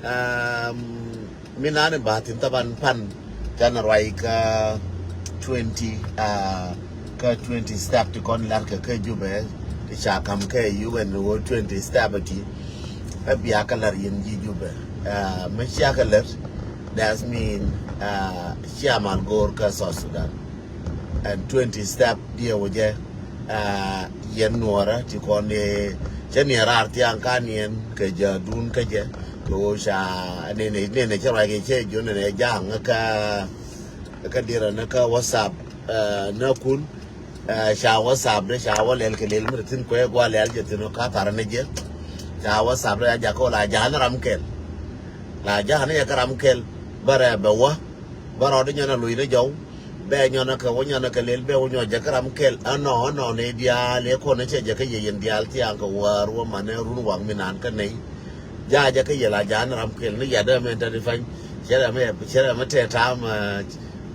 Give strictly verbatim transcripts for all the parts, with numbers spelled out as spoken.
Um, mi nani ba thin taban pan tana ruai ka twenty, uh, ka twenty step ti kɔn lar ka ka Jubɛ ti ca kam ka U N wo twenty step ti. Ka bia ka lar yin ji Jubɛ. Uh, mi cia ka lar, that's mean, uh, cia mal gor ka South Sudan. And twenty step dia wä jɛ, uh, yɛn nuɔrä ti kɔn ni cɛ ni rar thiaŋ ka niɛn kɛ jɛ dun kɛ jɛ. Ko ca nene nene cɛ ruai kɛ cɛ jo nene jaŋ ka ka dira na ka WhatsApp, uh, na kun, uh, ca WhatsApp de ca wä lɛl kɛ lɛl mi tin kuɛ gua lɛl jɛ tin ka tar ne jɛ. Ca WhatsApp de ja ko la ja na ram kɛl. La ja na ya ka ram kɛl. Bara bɛ wä. Bara ɔdi nyana lui ne jɔw. Bɛ nyɔna kɛ wä nyɔna kɛ lɛl bɛ wä nyɔ jɛ ka ram kɛl. Anɔ anɔ ne dial ye kɔn ne cɛ jɛ ka yɛ yɛn dial thiaŋ kɛ wä ruɔ ma ne run waŋ mi nan ka nɛy. Ja jɛ ka yɛ la ja na ram kɛl ni ya dɛ mɛ tɛ di fany. Cɛ dɛ mɛ cɛ dɛ mɛ tɛ tam, uh,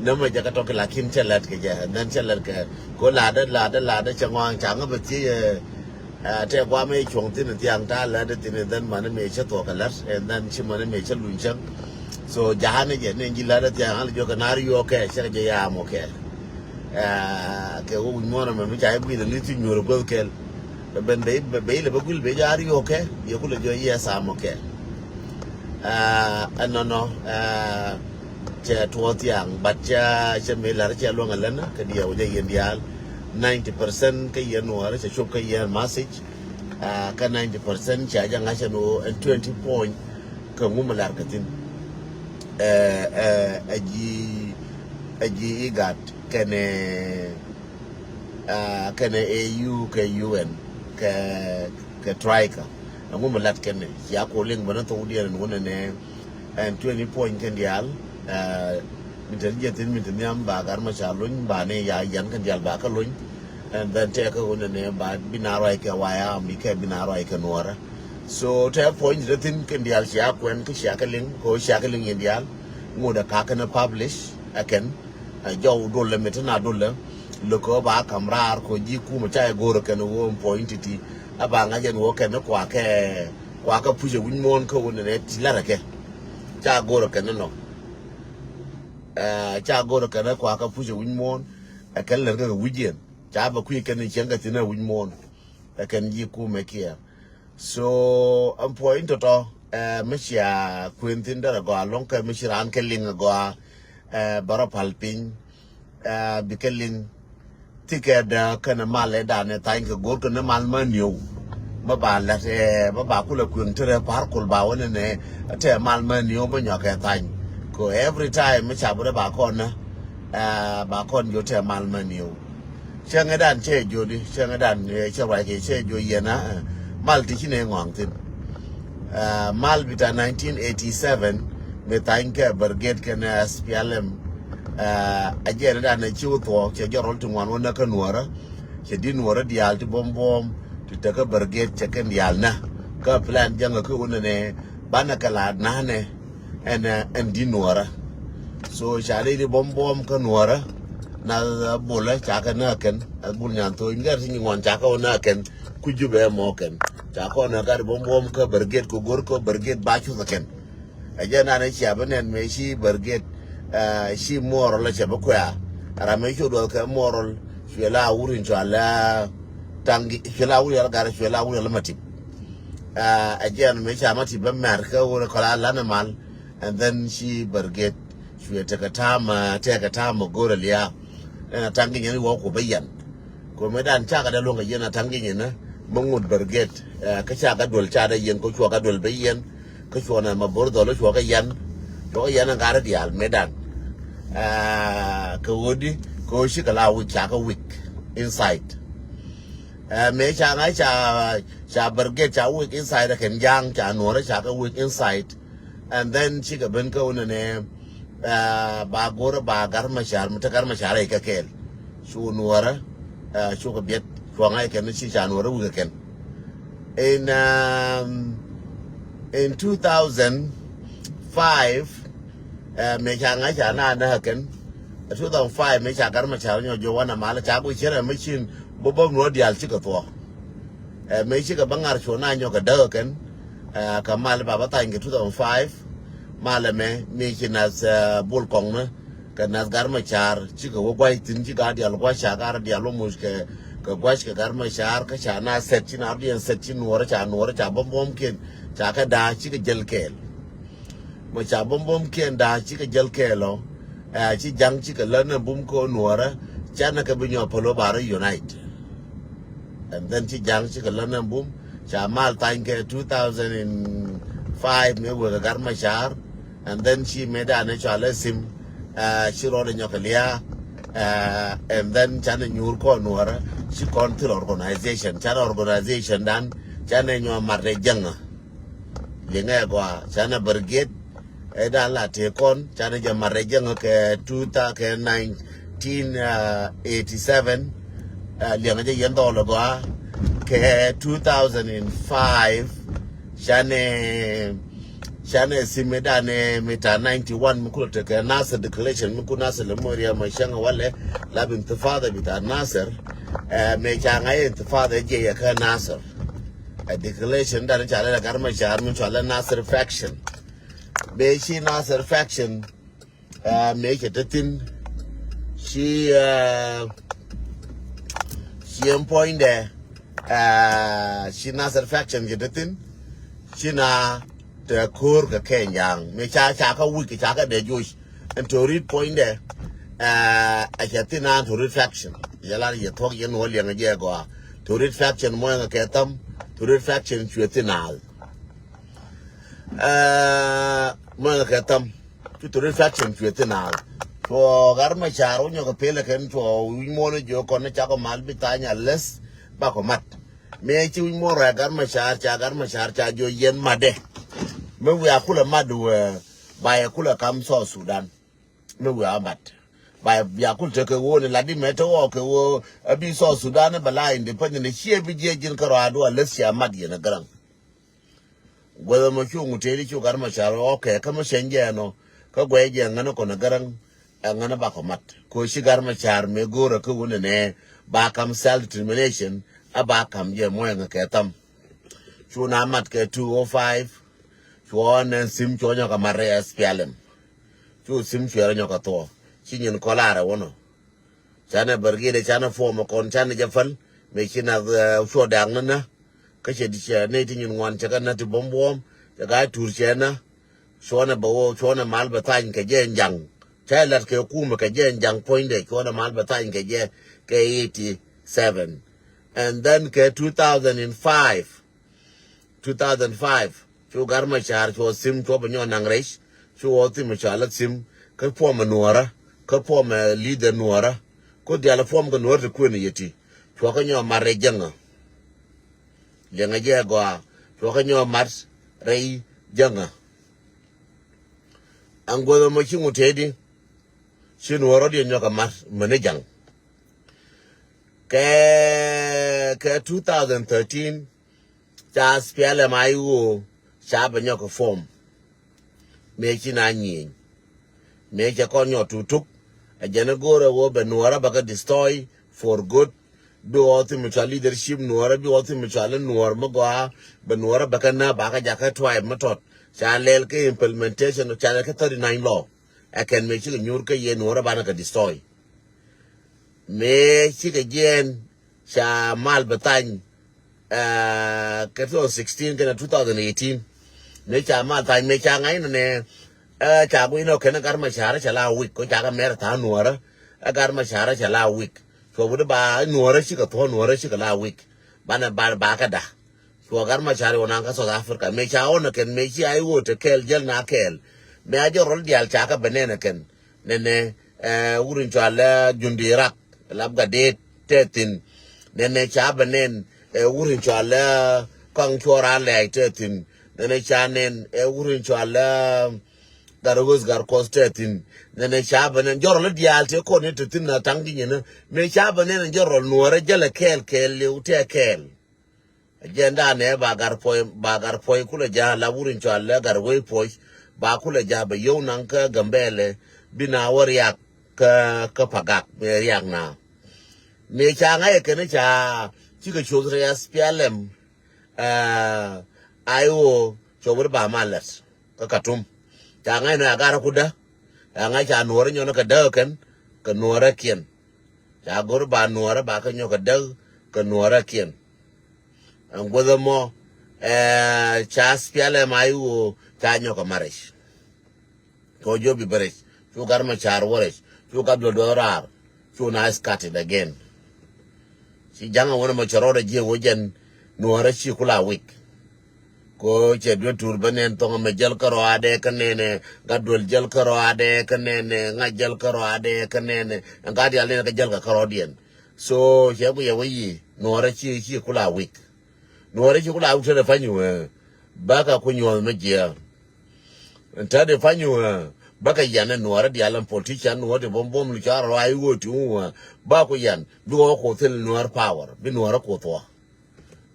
ne mɛ jɛ ka tɔk lakin cɛ lɛt kɛ jɛ. And then cɛ lɛt kɛ ko la dɛ la dɛ la dɛ cɛ ŋɔŋ ca ŋa bɛ thiec, uh, tɛ gua mɛ cuɔŋ thin thiaŋ ta lɛt thin, and then mani mɛ cɛ thuɔk kɛ lɛt, and then ci mani mɛ cɛ luny cɛŋ. So jahani jɛ ni ji lɛt thiaŋ al jɔ kɛ nar yɔ kɛ cɛ jɛ ya mɔ kɛ. Uh, kɛ wä winy mɔnɔ mɛ mi ca ibuil ni ti nyuɔr guil kɛl. Bɛ ben bɛ bɛ bɛ ilɛ bɛ guil bɛ jɛ ar yɔ kɛ yɛ kulɛ jɔ yes, I'm okay. Uh, ɛnɔnɔ, uh, cɛ tuɔ thiaŋ, but cɛ cɛ mi lar cɛ luɔŋ alɛn kɛ diɛ wä jɛ yɛn dial. Ninety percent kɛ yɛn nuɔr cɛ cop kɛ yɛn message. Uh, kɛ ninety percent cɛ jɛ ŋa̱cɛ ni wä ɛn twenty point kɛ ŋum lar kɛ thin. Uh, uh, a ji a ji igat kɛnɛ, uh, kɛnɛ A U kɛ U N kɛ kɛ Troika. Ɛŋu mi lat kɛnɛ cia ko liŋ bä ni thok diɛn ɛn wunɛ nɛ ɛn twenty point kɛn diaal. Min te ni jɛ thin min te nhiam ba gar ma ca lony ba ni ya yan kɛn diaal ba kä lony. And then tɛk kä wunɛ nɛ ba bi na ruac kɛ waya mi kɛ bi na ruac kɛ nuɔrä. So tɛ point te thin kɛn diaal cia kuɛn kä cia kä liŋ ko cia kä liŋ yɛn diaal. Ŋut ɛ ka kɛn ɛ publish ɛ kɛn. Ɛ jɔw dolɛ mi ti na dolɛ. Lɛ kɛ ba kam raar kɔ ji̱ kumɛ ca ɛ go̱o̱rɛ kɛn wä point ti ti. A ba ŋa̱c ɛn wä kɛn kuakɛ kuakɛ pucɛ wi̱ny muɔ̱ɔ̱n kä wä nɛnɛ ti larɛ kɛ. Ca go̱o̱rɛ kɛn nɔ. Ɛ ca go̱o̱rɛ kɛn kuakɛ pucɛ wi̱ny muɔ̱ɔ̱n. Ɛ kɛn lɛr kɛ wi̱c yɛn ca bɛ kui̱ kɛn cieŋ kɛ thin ɛ wi̱ny muɔ̱ɔ̱n. Ɛ kɛn ji̱ kumɛ kiɛ. So ɛn puɔ̱ny tɔ̱tɔ̱, ɛ mi cia kuën thi̱n derɛ gɔaa lɔ̱ŋ kɛ mi ci raan kɛ liŋ gɔaa, ɛ bɛ rɔ pal piny, ɛ bikɛ liŋ. Thikɛ dä kɛnɛ mal ɛ danɛ thany kɛ go̱r kɛnɛ mal ma niw. Bä ba lät ɛ bä ba kulɛ kueŋ tërɛ par kul ba wä nɛnɛ tɛ mal ma niw bä nyɔkɛ thany. Ko every time mi ca bä dä ba kɔn nä, ɛ ba kɔn jo tɛ mal ma niw. Cäŋɛ dan cɛ jodi, cäŋɛ dan, eh, cɛ ruac kɛ cɛ jo yɛn a, eh, mal ti ci ne ŋɔaŋ thin. Eh, mal bita nineteen eighty seven mi thany kɛ brigade kɛn S P L M. Eh, a jɛn dan ci wä thuɔk cɛ jɔrɔl ti ŋuan wä nä kä nuɔrä. Cɛ di nuɔrä diaal ti buɔm buɔm ti tekä brigade cɛ kɛn diaal nä. Kä plan jäŋä kä wä nɛ nɛ banɛ kɛ la nanɛ. Ɛn, eh, ɛn di nuɔrä. So ca ley di buɔm buɔm kä nuɔrä. Na, eh, bulɛ ca kɛ nä kɛn, eh, bul nyan thoi mi kɛ ti nyi ŋuan ca kɛ wä nä kɛn. Ku Jubɛ mɔ kɛn ca kɔn nä gat buɔm buɔm kä brigade ku go̱r kä brigade ba cuth kɛn. Ɛ jɛ nan ɛ cia bi nɛn mɛ ci brigade, eh, ci moral ɛ cɛ bi kuɛ̈ɛ̈. Ram mɛ ci duɔth kɛ moral cuɛ la wur in cua la taŋ cuɛ la wur yal gat cuɛ la wur yal ma tip. Ah, ɛ jɛn mi ca ma ti bä mɛr kä wurɛ kɔla lanɛ mal. And then ci brigade cuɛ tekɛ tam, ah, tekɛ tam go̱rɛ lia. Ɛn a taŋ ginyɛ ni wä ku bä yɛn. Ko mi dan cakɛ dɛ luɔ̱ŋ kɛ yɛn a taŋ ginyɛ ni mi ŋut brigade. Eh, kä cakɛ duel ca dɛ yɛn ko cuɔ kɛ duel bä yɛn. Kä cuɔ nɛ ma bor dhɔl cuɔ kɛ yɛn. Cuɔ kɛ yɛn a ŋa̱rä diaal mi dan. Eh, kɛ ɣöö di kɛ ɣöö cikɛ la weak cakɛ weak inside. Eh, mëë ca ŋa̱c ca, ca brigade ca weak inside kɛn ja̱a̱ŋ ca nuɔ̱ɔ̱rä ca kɛ weak inside. And then cikɛ ben kä wunɛ nɛ, eh, ba go̱rä ba Gat Macar mi te Gat Macar rɛy kɛ kɛɛl. Cu nuɔ̱ɔ̱rä, eh, cukɛ biɛt cua ŋa̱c kɛn ci ca nuɔ̱ɔ̱rä weak kɛn. In, um, in two thousand five, eh, mëë ca ŋa̱c ca na na kɛn. Two thousand five mëë ca Gat Macar nyɔ jɔ wanɛ mal ca guic cɛ rɛ machine bä bä nuɔ̱ɔ̱rä diaal cikɛ thuɔ̱k. Ɛ mëë cikɛ bä ŋar cuɔ na nyɔk kɛ däk kɛn. Ɛ, kɛ mal baba thany kɛ two thousand five. Mal ɛmɛ mi ci nath, ɛ, Bol Kɔŋni kɛ nath Gat Macar cikɛ wä gua̱c thi̱n, ci gat dial gua̱c ca gat dial wä muc kɛ, kɛ gua̱c kɛ Gat Macar kä ca na sɛt ci na diɛn sɛt ci nuɔrä ca nuɔrä ca bom bom kiɛn ca kɛ da̱a̱ cikɛ jäl kɛɛl. Mɔ ca bom bom kiɛn da̱a̱ cikɛ jäl kɛɛl ɔ. Ɛ, ci ja̱ŋ cikɛ lät ni bum kɛ nuɔrä ca na kɛ bi nyɔ päl wä ba rɔ unite. And then ci ja̱ŋ cikɛ lät ni bum ca mal thany kɛ two thousand and five mi wek kɛ Gat Macar. And then ci mëë danɛ cɔal ɛ Sim, ɛ, ci rɔɔdɛ nyɔk kɛ lia̱a̱. Ɛ, and then canɛ nyuur kɔn nuɔrä ci kɔn thil organization, canɛ organization dan canɛ nyɔ mat rɛ jäŋä. Liŋɛ gɔaa canɛ brigade ɛ dan la tëë kɔn canɛ jɛ mat rɛ jäŋä kɛ two thousand kɛ nineteen eighty seven. Ɛ, liɛŋɛ jɛ yɛn dhɔl gɔaa kɛ two thousand and five. Canɛ, canɛ Sim ɛ danɛ mi ta ninety one mi kulɛ tekɛ Nasir declaration mi ku Nasir lɛ moria ma cäŋ walɛ lap intifada bita Nasir. Ɛ, mɛ ca ŋa̱c intifada jɛ yɛ kä Nasir. Ɛ, declaration danɛ ca lɛ Gat Macar mi cɔalɛ Nasir faction. Bɛ ci Nasir faction, ɛ, mëë cɛ te thi̱n. Ci, ɛ, ci ɛn puɔ̱nydɛ, ɛ, ci Nasir faction cɛ te thi̱n. Ci na te ko̱r kɛ kɛn ja̱a̱ŋ mëë ca ca kä wi̱c kɛ ca kä dee joc. Ɛn torit puɔ̱nydɛ, ɛ, ɛ cɛ thi̱n an torit faction. Yɛ lar yɛ thuɔ̱k yɛn wä liɛŋ jɛ gɔaa. Torit faction muɔ̱ŋ kɛ thäm, torit faction cuɛ thi̱n al. Ɛ, muɔ̱ŋ kɛ thäm. Cu torit faction cuɛ thi̱n al. Cuɔ Gat Macar wä nyɔk kɛ pelɛ kɛn cuɔ wi̱c muɔ̱n jiö kɔn ni cakɔ mal bi thany a läth bakɔ mat. Mëë ci wi̱c muɔ̱n rɔɛ Gat Macar ca Gat Macar ca jiö yɛn matdɛ. Mëë wiaa kulɛ mat wee ba yɛ kulɛ kam South Sudan. Mëë wiaa mat ba yɛ bia kul tekɛ woo ni lat di mɛ te wɔ kɛ woo a bi South Sudan bɛ la independent ciɛ bi jiɛ ji̱n kärɔa duɔ a läth cia mat yɛn a Gäräŋ. Guäth ɛmɔ cu ŋut tëëdi cu Gat Macar ɣɔkɛ kä mi cɛny jɛ ɛnɔ kä guɛy jɛ ŋän kɔn ɛ Gäräŋ. Ɛ ŋän bakɔ mat ko ci Gat Macar mëë go̱o̱rä kä wun ɛnɛ ba kam self determination. A ba kam jɛ muɔ̱ŋ kɛ thäm. Cu na mat kɛ two oh five. Cuɔ nɛ Sim cuɔ nyɔk a mat rɛ S P L M. Cu Sim cuɛ rɛ nyɔk a thuɔ ci nyin kɔl arɛ wunɔ. Canɛ bärgidɛ canɛ fuɔmɛ kɔn canɛ jɛ päl. Mëë ci nath, ɛ, cuɔ da̱a̱k ni nä. Kä cɛ di cɛ nɛy ti nyin ŋuan cɛ kɛ nä ti buɔ̱m buɔ̱ɔ̱m cɛ ka tur cɛ nä. Cuɔnɛ bɛ wä cuɔnɛ mal bɛ thany kɛ jɛ ɛn ja̱ŋ. Cɛ lat kɛ kumɛ kɛ jɛ ɛn ja̱ŋ puɔ̱nydɛ cuɔnɛ mal bɛ thany kɛ jɛ kɛ eighty seven. And then kɛ two thousand and five. Two thousand five cu Gat Macar cuɔ Sim cuɔ bɛ nyɔk naŋ rɛc. Cuɔ Sim cuɔ lä Sim kä puɔmɛ nuɔrä kä puɔmɛ leader nuɔrä. Ku dial puɔm kɛ nuɔrä ti kuën yɛ ti cuɔ kä nyɔk mat rɛc jäŋä. Liɛŋɛ jɛ gɔaa cuɔ kä nyɔk mat rɛc jäŋä. Aŋ guäth ɛmɔ ci ŋut tëëdi ci nuɔrä diɛ nyɔk kɛ mat mäni jaŋ. Kɛ kɛ two thousand thirteen ca S P L M I O ca bɛ nyɔk kɛ form. Mëë ci na nyieny mëë cɛ kɔn nyɔk tuk tuk. A jɛn a go̱o̱rɛ wä bɛ nuɔrä bɛ kɛ destroy for good. Bi ɣɔw thim mi cɔal leadership nuɔrä bi ɣɔw thim mi cɔal nuɔr mi gɔaa. Bɛ nuɔrä bɛ kɛ nä ba kɛ jakä tribe mi tɔt ca lɛl kɛ implementation ca lɛl kɛ thirty nine law. Ɛ kɛn mëë cikɛ nyuur kä yɛ nuɔrä banɛ kɛ destroy. Mëë cikɛ jiɛɛn ca mal bɛ thany. Kɛ two thousand sixteen kɛnɛ two thousand eighteen. Mëë ca mal thany mëë ca ŋa̱c nɛ nɛ. Ca guic nɔ kɛn gat ma carä ca la wik ko ca kɛ mɛr tha̱a̱ŋ nuɔrä. Ɛ gat ma carä ca la wik cuɔ wut ba nuɔrä cikɛ thuɔ̱ɔ̱ŋ nuɔrä cikɛ la wik. Banɛ ba ba kɛ da̱. Cuɔ gat ma carä wä naŋ kä South Africa mëë ca ɣɔn ɛ kɛn mëë ci a i̱ ɣöö te kɛɛl jäl na kɛɛl. Mëë a jɛ rɔl diaal ca kɛ bɛ nɛn ɛ kɛn. Nɛnɛ ɛ wur in cɔal ɛ Jundi Irak lap Gadet tɛ thi̱n. Nɛnɛ ca bɛ nɛn ɛ wur in cɔal ɛ Kaŋ Cuɔr Alɛɛc tɛ thi̱n. Nɛnɛ ca nɛn ɛ wur in cɔal ɛ Gat Ɣöth Gat Kuɔth tɛ thi̱n. Nɛnɛ ca bɛ nɛn jɔrɔl i̱ diaal tɛ kɔn i̱ te thi̱n na taŋ di nyɛnä. Mëë ca bɛ nɛn jɔrɔl nuɔrɛ jälɛ kɛɛl kɛɛl liw tɛ kɛɛl. Jɛn danɛ ba gar puɔy ba gar puɔy kulɛ ja̱ la wur in cɔal lɛ gar wei puɔy. Ba kulɛ ja̱ bɛ yow naŋ kä Gambɛlɛ bi na wä riak kä kä Pagak mëë riak na. Mëë ca ŋa̱c ɛ kɛn ca cikɛ coth rɛy S P L M. I O Cop wut ba ma lɛt kä Katum. Ca ŋa̱c nɔ ya gar kudä. Ya ŋa̱c ca nuɔrä nyɔn kä däk kɛn kɛ nuɔrä kiɛn. Ca go̱r ba nuɔrä ba kä nyɔk kä däk kɛ nuɔrä kiɛn. Ɛn guäth ɛmɔ, eh, ca spial ɛm a iwuɔ ca nyɔk kä marriage. Kɛ wä jiɔ bi bɛ rɛc. Cu gar mɔ car wä rɛc. Cu gar duɔl duɔl raar. Cu na scattered again. Ci jaŋ a wä ni mɔ cɛ rɔɔdɛ jiɛ wä jɛn nuɔrä ci kula wik. Ko cɛ duet tur bä nɛn thɔŋ mɛ jäl kärɔadɛ kä nɛnɛ. Gat duɔl jäl kärɔadɛ kä nɛnɛ. Ŋa̱c jäl kärɔadɛ kä nɛnɛ. Ɛn gat dial nɛnɛ kä jäl kä kärɔdiɛn. So cɛ ku yɛ wä yi nuɔrä ci ci kula wik. Nuɔrä ci kula wik tɛdɛ pany wä. Bä ka ku nyuɔth mɛ jiɛ. Tɛdɛ pany wä. Bä ka yan nuɔrä dial ɛn politician nuɔrä ti bom bom lu car rɔ ai wä ti wä. Bä ku yan bi wä ku thil nuɔrä power bi nuɔrä ku thua.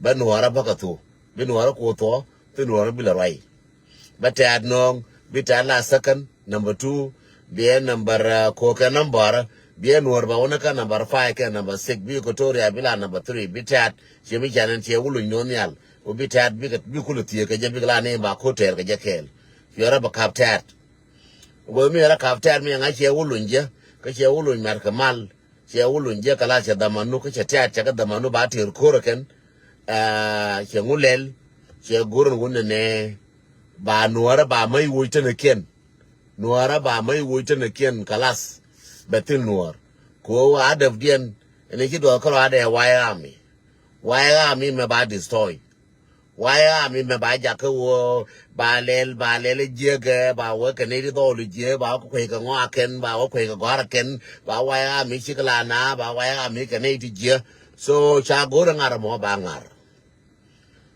Bä nuɔrä bä ka thu bi nuɔrä ku thua. Thi nuɔrä bi la ruai. Bä tɛt nɔŋ bi tɛt la second. Number two, biɛ number, uh, ko kɛ number, biɛ nuɔr ba wunä kä number five kɛ number six, bi Equatoria bi la number three, bi tɛt, ciɛ mi canɛ ciɛ wuluny nuɔr nhial, wä bi tɛt, bi kɛ, bi kulɛ thiee kɛ jɛ, bi kɛ la ni ba ko tɛɛr kɛ jɛ kɛɛl. Ciɛ rɔ ba kap tɛt. Wä mi rɔ kap tɛt mi ŋa̱c ciɛ wuluny jɛ, kä ciɛ wuluny mɛr kɛ mal, ciɛ wuluny jɛ kɛ la ciɛ dhamanu, kä ciɛ tɛt, ciɛ kɛ dhamanu ba tɛɛr ko̱r kɛn, uh, ciɛ ŋu lɛl, ciɛ go̱r ni wun ni nɛ, ba nuɔrä ba mä iwuɔc tɛn kɛn. Nuɔrä ba mä iwuɔc tɛn kiɛn kalas. Bɛ thil nuɔr. Ko adɛp diɛn. Ɛn ci duɔth kärɔ adɛ White Army. White Army mɛ ba destroy. White Army mɛ ba jakä wä ba lɛl ba lɛl jiäkɛ ba wä kɛ nɛy ti dhɔl jiä ba wä kuec kɛ ŋɔak kɛn ba wä kuec kɛ gɔ̱a̱r kɛn ba White Army ci kɛ la na ba White Army kɛ nɛy ti jiä. So ca go̱r ŋa̱r mɔ ba ŋa̱r.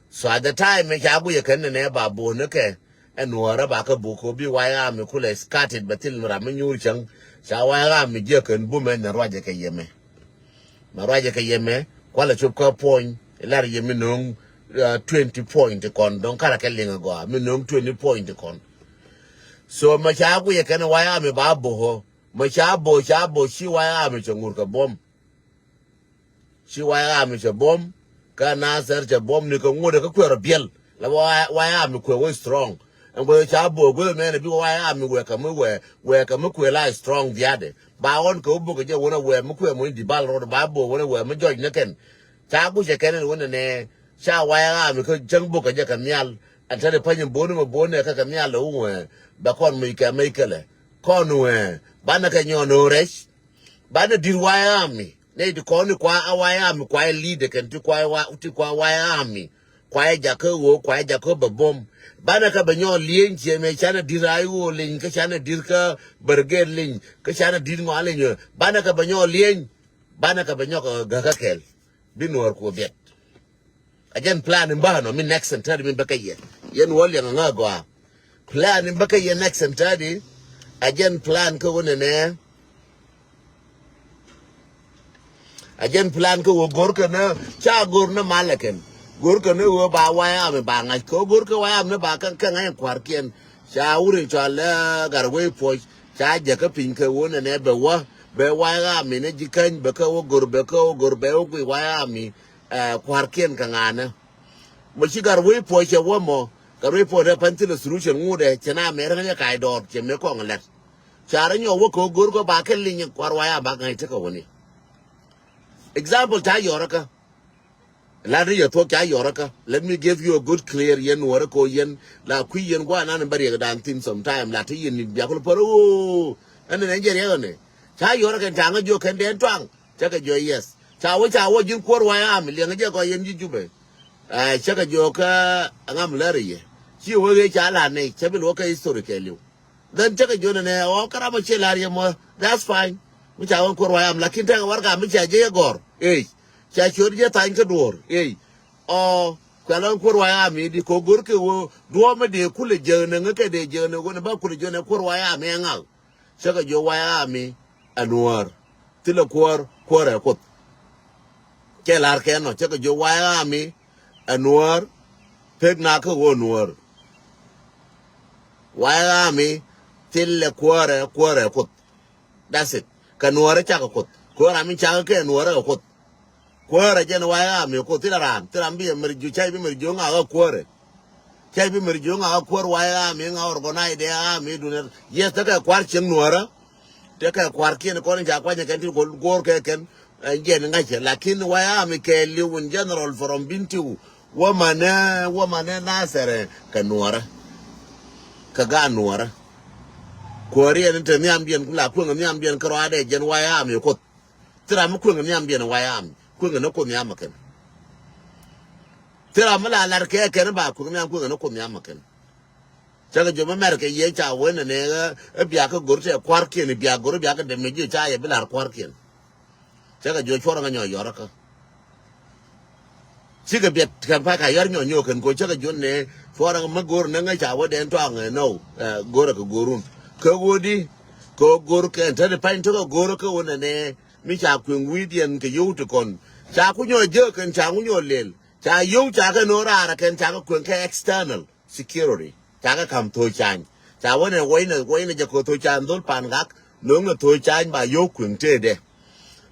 So at the time mi ca guic ɛ kɛn nɛ ba bun ni kɛ ɛ nuɔrä ba kä buk ko bi White Army kulɛ scattered bɛ thil mi ram mi nyuur cäŋ. Ca White Army jiɛ kɛn bumɛ nɛ ruacɛ kɛ yɛmɛ. Mɛ ruacɛ kɛ yɛmɛ kualɛ cop kä point ilar yɛ mi no̱o̱ŋ, uh, twenty point kɔn dɔ̱ŋ karɛ kɛ liŋ agɔa mi no̱o̱ŋ twenty point kɔn. So mɛ ca guic ɛ kɛn White Army ba buk ko mɛ ca buk ca buk ci White Army cɛ ŋur kɛ buɔm. Ci White Army cɛ buɔm kä Nasir cɛ buɔm ni kɛ ŋuɔ̱t kä kuɛɛr biɛl. La White Army kuɛ wä strong. Ɛn guɛ ca buɔk guɛ mɛn bi White Army wɛ kɛ mi wɛ wɛ kɛ mi kuɛ la strong diade. Ba ɣɔn kɛ wä buk kɛ jɛ wä na wɛ mi kuɛ mɔ in di bal rot ba buɔk wä na wɛ mi jɔc ni kɛn. Ca gucɛ kɛn in wä na nɛ ca White Army kä cäŋ buk kɛ jɛ kɛ mial. Ɛn tɛn in pany in boni mɛ boni kɛ kɛ mial lɛ wä wɛ bɛ kɔn mi kɛ mɛ kɛlɛ kɔn wɛ banɛ kɛ nyɔn orɛc. Banɛ dir White Army. Nɛy ti kɔn ni kua a White Army kua ɛ leader kɛn ti kua ɛ wa ti kua White Army. Kua ɛ jakä ɣöö kua ɛ jakä bɛ bom. Banɛ kɛ bɛ nyɔk lieny ciɛ mɛ canɛ dir a i̱ ɣöö leny kä canɛ dir kä brigade leny kä canɛ dir ŋɔa leny ɣöö banɛ kɛ bɛ nyɔk lieny. Banɛ kɛ bɛ nyɔk, eh, gäkä kɛl. Bi nuɔr kuɔ biɛt. A jɛn plan in bä nɔ mi next and thirty mi bä kä yɛ. Yɛn wä liɛŋ ŋä gɔaa. Plan in bä kä yɛ next and thirty. A jɛn plan kä wä nɛnɛ. A jɛn plan kä wä go̱r kä nä ca go̱r nä malɛ kɛn. Go̱r kä nä wä ba White Army ba ŋa̱c kä go̱r kä White Army nä ba kä kä ŋa̱c kuarkiɛn. Ca wuri cɔal lɛ gar wei puɔc ca jɛ kä piny kä wä nɛnɛ bɛ wä bɛ White Army nä ji̱ käny bɛ kä wä go̱r bɛ kä wä go̱r bɛ wä gui White Army. Ɛ, kua̱rkiɛn kɛ ŋa̱nä. Mɔ ci gat ruec puɔ̱c cɛ wä mɔ gat ruec puɔ̱c rɛ pa̱n thilɛ solution ŋuudɛ cɛ na mɛr ŋäcɛ kac dɔɔr cɛ mëë kɔŋ lɛt. Ca rɛ nyɔk wä kɛ wä go̱r kɔ ba kɛ liny kua̱r wa ya bak ŋa̱c tekɛ wäni. Example ca yɔrä kä. Lat ri yɛ thuɔ̱k ca yɔrä kä. Let me give you a good clear yɛn nuɔrä ko yɛn la kui̱ yɛn gua̱a̱ nan bä riɛk dan thin sometime la te yɛn ni biak kul pär woo. Ɛn ni nɛ jɛ riɛk ɛn ni ca yɔrä kɛn ca ŋä jiök kɛn dɛn tuaŋ. Cä kɛ jiɔ yes. Ca wä ca wä ji̱n kuɔr wa ya mi liɛŋ jɛ gɔɔ yɛn ji̱ Jubɛ. Ɛ, cä kɛ jiɔ kä ŋam lär yɛ. Ci wä ɣee ca la nɛy cä bi luɔk kä history kɛ liw. Then cä kɛ jiɔ nɛ nɛ ɔ kä ram a ciɛ lar yɛ mɔ. That's fine. Mi ca wä kuɔr wa ya mi lakin tɛk warka mi ca jɛ yɛ gɔr. Ey. Ca ciöt jɛ thany kä duɔr. Ey. Ɔ kuɛ lɔn kuɔr wa ya mi di ko go̱r kɛ wä duɔ̱ɔ̱m mi dee kulɛ jiäk nɛ ŋä kɛ dee jiäk nɛ wä nɛ ba kulɛ jiäk nɛ kuɔr wa ya mi ɛ ŋak. Cä kɛ jiök White Army ɛ nuäär. Thilɛ kuäär, kuäär ɛ Kuoth. Cɛ la̱r kɛ nɔ, cä kɛ jiök White Army ɛ nuäär. Pek na kä ɣöö nuäär. White Army thilɛ kuäär ɛ, kuäär ɛ Kuoth. That's it. Kɛ nuäär cakɛ Kuoth. Kuäär ami cakɛ kɛ nuäär ɛ Kuoth. Kuäärä jɛn White Army ku thilɛ raan, thilɛ raan bi mɛr jiök, ca bi mɛr jiök ŋakä kuäärä. Cä bi mɛr jiöŋ a kuäär White Army, ŋa organize dɛ army dunia. Yes, tekɛ kua̱r cieŋ Nuɔrä. Tekɛ kua̱rkiɛn kɔn ca kuany kɛn ti go̱o̱r kɛ kɛn. Ɛn jɛn ŋa̱cɛ. Lakin White Army kɛ liw in general from Bentiu. Wä manɛ, wä manɛ Nasɛr kɛ Nuɔrä. Kɛ gaat Nuɔrä. Kuääriɛn te nhiamdiɛn ku la kueŋ nhiamdiɛn kärɔaadɛ jɛn White Army Kuoth. Thil ram mi kueŋ nhiamdiɛn White Army. Kueŋ ni Kuoth nhiam kɛn. Thil ram mi la lar kɛ kɛn ba kueŋ nhiam, kueŋ ni Kuoth nhiam kɛn. Cä kɛ jiök mi mɛr kɛ yɛ ca wen ni nɛ ɛ bia kɛ go̱r tɛ kua̱rkiɛn, bia go̱r bia kɛ dɛm ni ji̱ ca yɛ bi lar kua̱rkiɛn. Cä kɛ jiök cuɔr ŋa nyɔ yɔr kä. Cikɛ biɛt kɛn pa ka yɔr nyɔ nyɔ kɛn ko cä kɛ jiök nɛ cuɔr ŋa mi go̱r ni ŋa ca wä dɛn tɔaŋ ɛ nɔw, ɛ, go̱r ɛ kɛ go̱run. Kɛ ɣöö di, kɛ ɣöö go̱r kɛn te di pany tekɛ go̱r kɛ ɣöö nɛ nɛ mi ca kueŋ wi̱i̱diɛn kɛ yio̱w ti kɔn. Ca ku nyɔ jek kɛn ca ku nyɔ lel. Ca yio̱w ca kɛ no̱o̱ŋ raar kɛn ca kɛ kueŋ kɛ external security. Ca kɛ ka̱m tho̱o̱c cany. Ca wä nɛ wä inɛ, wä inɛ jɛ ko̱ tho̱o̱c cany dhol Pangak. No̱o̱ŋ nɛ tho̱o̱c cany ba yio̱w kueŋ tëëdɛ.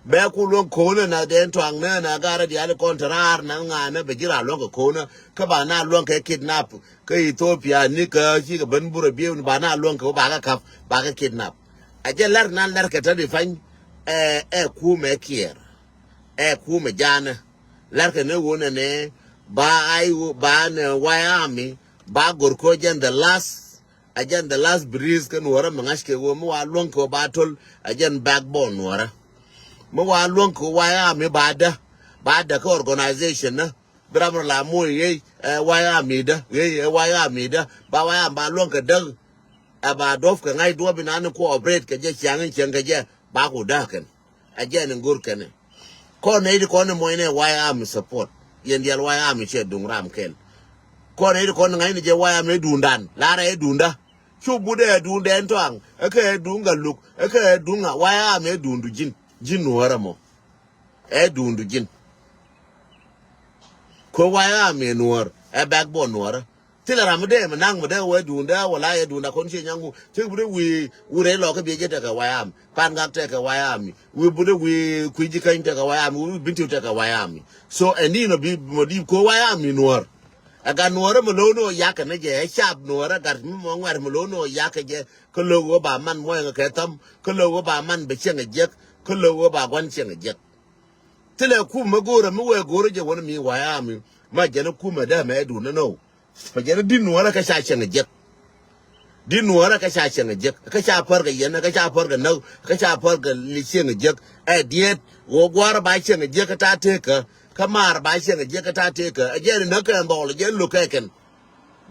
Bɛ ku luäŋ ko̱nä na dɛn tɔaŋ nä na garä diaal kɔn te raar na ŋa̱a̱nä bɛ ji̱ raar luäŋ kɛ ko̱nä. Kä ba na luäŋ kɛ kidnap. Kä Ethiopia ni kä cikɛ ben burɛ bieu ni ba na luäŋ kɛ wä ba kɛ ka̱p ba kɛ kidnap. A jɛ lɛr na lɛr kɛ te di pany. Ɛ, ɛ kumɛ Kiir. Ɛ kumɛ Ja̱a̱nä. Lɛr kɛ ni wun ɛnɛ ba ai ba nɛ White Army ba go̱r ko̱ jɛn the last, a jɛn the last breeze kä Nuɔrä mi ŋa̱c kɛ wä mi wa luäŋ kɛ wä ba to̱l a jɛn backbone Nuɔrä. Mi wa luäŋ kɛ wä White Army ba dä, ba dä kä organization nä. Bi ram rɔ la moc ɣey ɛ White Army dä, ɣey ɛ White Army dä, ba White Army ba luäŋ kɛ däk. Ɛ ba duɔ̱p kɛ ŋa̱c duɔ̱p inan ni cooperate kɛ jɛ ciaŋ in cieŋ kɛ jɛ ba ku däk kɛn. A jɛ ni go̱r kɛn. Kɔn nɛy ti kɔn ni moc nɛ White Army support. Yɛn diaal White Army cɛ duŋ ram kɛl. Kɔn nɛy ti kɔn ni ŋa̱c ni jɛ White Army ɛ duundan. Lar ɛ duunda. Cu but ɛ duundɛ ɛn tɔaŋ. Ɛ kɛ ɛ duŋ Galuk. Ɛ kɛ ɛ duŋ a White Army ɛ duundu ji̱n. Ji̱n Nuɔ̱ɔ̱rä mɔ. Ɛ duundu ji̱n. Kɛ White Army Nuɔ̱ɔ̱r. Ɛ backbone Nuɔ̱ɔ̱rä. Thilɛ ram mi dee mi naŋ mi dee wee duundä wala yɛ duunda kɔn cie nyaŋ ku. Cik bi dee wi̱i̱ wurɛ lɔk kä biɛ jɛ tekɛ White Army. Pangak tekɛ White Army. Wi̱i̱ bi dee wi̱i̱ kui̱ ji̱ käny tekɛ White Army. Wi̱i̱ Bentiu tekɛ White Army. So ɛn ni nɔ bi mɔ di̱i̱p ko̱ White Army Nuɔ̱ɔ̱r. Ɛ gat Nuɔ̱ɔ̱rä mi lo̱o̱n ɔ yak kɛ ni jɛ ɛ cap Nuɔ̱ɔ̱rä gat mi mɔ ŋuɛ̈r mi lo̱o̱n ɔ yak kɛ jɛ. Kä lo̱o̱k ɣöö ba man muɔ̱ɔ̱ŋ kɛ thäm. Kä lo̱o̱k ɣöö ba man bɛ cieŋ ɛ jiäk. Kä lo̱o̱k ɣöö ba gua̱n cieŋ ɛ jiäk. Thilɛ kum mi go̱o̱rä mi wee go̱o̱rä jɛ wänä mi White Army. Ma jɛn kum ɛ dee mɛ duundä nɔw. Mɛ jɛn di̱t Nuɔ̱ɔ̱rä kä ca cieŋ ɛ jiäk. Di̱t Nuɔ̱ɔ̱rä kä ca cieŋ ɛ jiäk. Kä ca pär kɛ yɛn, kä ca pär kɛ näk, kä ca pär kɛ li cieŋ ɛ jiäk. Ɛ diet, ɣöö gua̱a̱r ba cieŋ ɛ jiäk kä ta̱a̱ tekä. Kä maar ba cieŋ ɛ jiäk kä ta̱a̱ tekä. Ɛ jɛn inä kɛ dhɔl, ɛ jɛn lo̱k kɛ kɛn.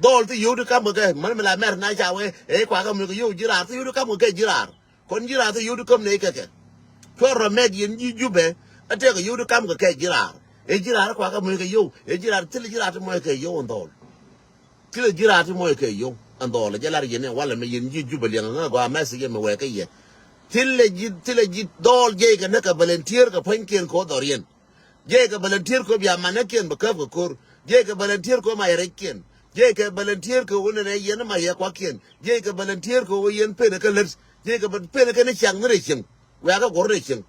Dhɔl thi yio̱w ti kam kɛ kɛ, män mi la mɛr na ca wee, ɛ kuakä mi kɛ yio̱w ji̱ raar, thi yio̱w ti kam kɛ kɛ ji̱ raar. Kɔn ji̱ raar thil yio̱w ti käm nɛ ikɛ kɛ. Cuɔr rɔ mɛt yɛn ji̱ Jubɛ. A tɛkɛ yio̱w ti kam kɛ kɛ ji̱ raar. Ɛ ji̱ raar kuakä mɔc kɛ yio̱w. Ɛ ji̱ raar thilɛ ji̱ raar ti mɔc kɛ yio̱w ɛn dhɔl. Thilɛ ji̱ raar ti mɔc kɛ yio̱w ɛn dhɔl. Jɛ lar yɛn ɛ walɛ mɛ yɛn ji̱ Jubɛ liɛŋ ŋä gɔaa mɛs yɛ mɛ wɛɛkɛ yɛ. Thilɛ ji̱, thilɛ ji̱ dhɔl jɛ kɛ näk kɛ volunteer kɛ pua̱nykiɛn kɛ wä dhɔriɛn. Jiɛc kɛ volunteer kɛ bia manäkiɛn bɛ käp kɛ ko̱r. Jiɛc kɛ volunteer kɛ ma yɛ rɛckiɛn. Jiɛc kɛ volunteer kɛ wä nɛnɛ yɛn ma yɛ kuakiɛn. Jiɛc kɛ volunteer kɛ wä yɛn pen kä lät. Jiɛc kɛ pen kä ni ciaŋ ni rɛy cieŋ. Wiaa kɛ guɔr rɛy cieŋ.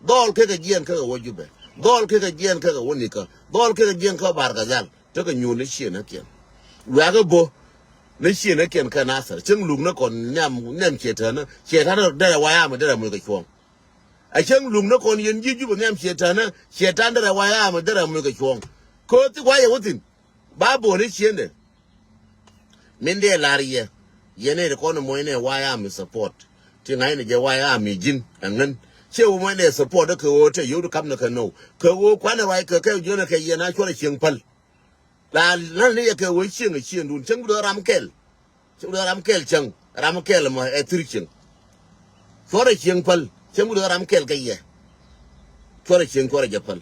Dhɔl kɛ kɛ jiɛn kɛ kɛ wä Jubɛ. Dhɔl kɛ kɛ jiɛn kɛ kɛ wä Nikä. Dhɔl kɛ kɛ jiɛn kɛ Bargazal. Tekɛ nyuur ni ciënäkiɛn. Wiaa kɛ bo̱ ni ciënäkiɛn kɛ Nasir. Cieŋ luk ni kɔn nhiam, nhiam cietänä. Cietänä derɛ wayam derɛ muc kɛ cuɔ̱ŋ. A cäŋ luŋ ni kɔn yɛn ji̱ Jubɛ nhiam cietänä, cietän derɛ wayam derɛ muc kɛ cuɔ̱ŋ. Ko̱ thi guayɛ wä thi̱n. Ba bo̱o̱n i̱ ciendɛ. Min dee la̱r yɛ. Yɛn ɛ ti kɔn moc nɛ wayam i̱ support. Ti ŋa̱cnɛ jɛ wayam i̱ ji̱n ɛŋän. Ciɛ wä moc nɛ support kɛ ɣöö te yio̱w ti kap ni kɛ nɔw. Kɛ ɣöö kuanɛ ruac kɛ kɛ jiönɛ kɛ yɛn a cuɔrɛ cieŋ päl. La la̱n ni yɛ kɛ wee cieŋ ɛ ciëŋdun cäŋ bi dɔ̱ ram kɛl. Cäŋ bi dɔ̱ ram kɛl cäŋ, ram kɛl mɔ ɛ thir cieŋ. Cuɔrɛ cieŋ päl, cäŋ bi dɔ̱ ram kɛl kɛ yɛ. Cuɔrɛ cieŋ cuɔrɛ jɛ päl.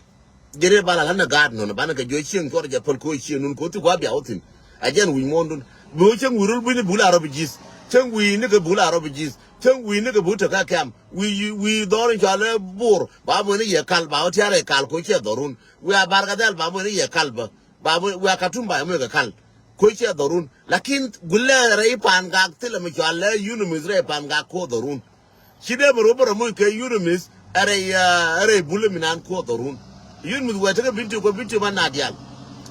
Jɛ rɛ bala la̱n ni gaat nɔn banɛ kɛ jiɔ cieŋ cuɔrɛ jɛ päl ko̱ cieŋdun ko̱ thi gua̱ bia wä thi̱n. A jɛn wi̱c muɔ̱ɔ̱ndun bi wä cäŋ wi̱i̱ rul buini bul a rɔ bi ji̱th. Cäŋ wi̱i̱ ni kɛ bul a rɔ bi ji̱th. Cäŋ wi̱i̱ ni kɛ bul te kä kɛm wi̱i̱ wi̱i̱ dhɔr in cɔal ɛ bur ba muɛn i̱ yɛ kal ba wä tiarɛ kal ko̱ ciɛ dhɔrun. Wi̱i̱ a Bargazal ba muɛn i̱ yɛ kal bä. Ba mi wia Katum ba mi kɛ kal. Kui̱ cɛ dhɔrun. Lakin gulɛ rɛy Pangak thilɛ mi cɔal lɛ UNMISS rɛy Pangak ko dhɔrun. Ci dee mi rubä rɛ muc kɛ UNMISS ɛ rɛy, ɛ rɛy bulɛ mi nan ko dhɔrun. UNMISS wɛ tekɛ Bintu kɛ Bintu ma na dial.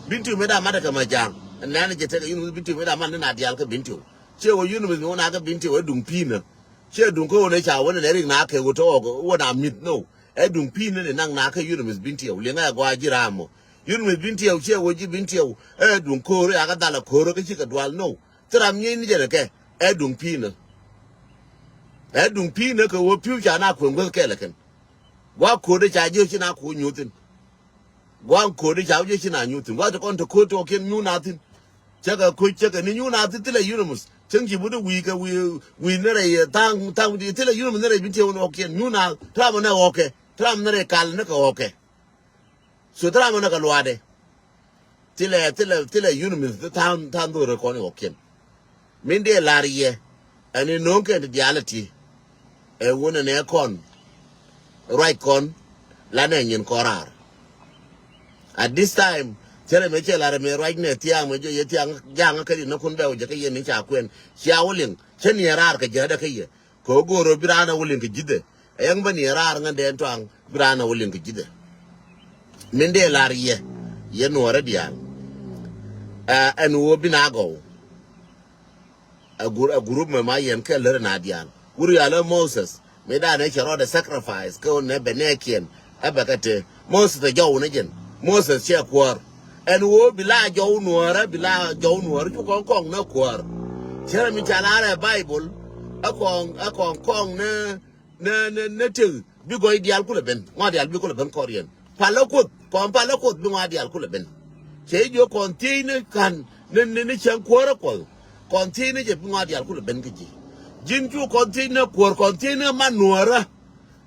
Bintu mi da mat kɛ ma jaŋ. Nɛn jɛ tekɛ Unimiss Bentiu mi da man ni na diaal kä Bentiu. Ciɛ wä Unimiss mi wä na kä Bentiu ɛ duŋ pi̱i̱nä. Ciɛ duŋ kä wä ni ca wä ni nɛ rik na kɛ wä tɔɔk wä na mi̱th no. Ɛ duŋ pi̱i̱nä ni naŋ na kä Unimiss Bentiu liŋ ɛ gɔaa ji̱ ram mɔ. Unimiss Bentiu ciɛ wä ji̱ Bentiu ɛ duŋ ko̱o̱r ɛ akä dhal ɛ ko̱o̱r kä cikɛ dual no. Thil ram nyieny ni jɛn ɛ kɛ ɛ duŋ pi̱i̱nä. Ɛ duŋ pi̱i̱nä kɛ wä pi̱w ca na kueŋ guäth kɛɛl ɛ kɛn. Gua̱a̱k ko̱o̱dɛ ca ji̱ ci na kueŋ nyuuthin. Gua̱a̱k ko̱o̱dɛ ca ji̱ ci na nyuuthin. Gua̱a̱k ti kɔn ti ko̱o̱d ti kɔkiɛn nyuut na thin. Cä kɛ ko̱c cä kɛ ni nyuut na thin thilɛ Unimiss. Cäŋ ci but wi̱i̱ kɛ wi̱i̱ wi̱i̱ ni rɛy tha̱a̱ŋ tha̱a̱ŋ thilɛ Unimiss ni rɛy Bentiu ni kɔkiɛn nyuut na. Tëram ni ɣɔkɛ. Tëram ni rɛy kal ni kɛ ɣɔkɛ. So thil ram mɛ nɛ kɛ luaadɛ. Thilɛ thilɛ thilɛ Unimiss tha̱a̱ŋ tha̱a̱ŋ dhorɛ kɔn i̱ kɔkiɛn. Min dee lar yɛ ɛn i̱ no̱o̱ŋ kɛn ti diaal ɛ ti. Ɛ wun ɛn ɛ kɔn ruac kɔn. Lanɛ nyin kɔn raar. At this time cɛ rɛ mɛ cɛ lar mɛ ruac nɛ thiaŋ mɛ jɔ yɛ thiaŋ ja̱a̱ŋ kä di nä kun bɛ wä jɛ kä yɛ ni ca kuɛn cia wä liŋ cɛ ni ɛ raar kɛ jɛ dɛ kä yɛ. Kɛ ɣöö go̱o̱r ɣöö bi raan a wä liŋ kɛ ji̱thɛ. Ɛ yɛŋ bä ni ɛ raar ŋändɛn tɔaŋ bi raan a wä liŋ kɛ ji̱thɛ. Min dee lar yɛ yɛ nuɔɔrä diaal. Ɛ ɛn ɣöö bi na gɔw. Ɛ gur ɛ gurup mɛ ma yɛn kɛ lär na diaal wur yal ɛ Moses. Mi danɛ cɛ rɔɔdɛ sacrifice kä nɛ bɛ nɛɛkiɛn. Ɛ bɛ kɛ te Moses ɛ jɔw ni jɛn. Moses cɛ kuäär. Ɛn ɣöö bi la jɔw nuäärä bi la jɔw nuäärä cu kɔŋ kɔŋ nä kuäär. Cɛ rɛ mi ca laarɛ Baibol. Ɛ kɔŋ ɛ kɔŋ kɔŋ nä nä nä nä tëk bi gɔy diaal kulɛ ben ŋɔa diaal bi kulɛ ben kɔriɛn. Palä kuoth kɔn palä kuoth bi ŋɔa diaal kulɛ ben. Cɛ jiök kɔn thiecni ka̱n ni ni ni cäŋ kuäärä kuɔth. Kɔn thiecni jɛ bi ŋɔa diaal kulɛ ben kä ji̱. Ji̱n cu kɔn thiecni kuäär kɔn thiecni man nuäärä.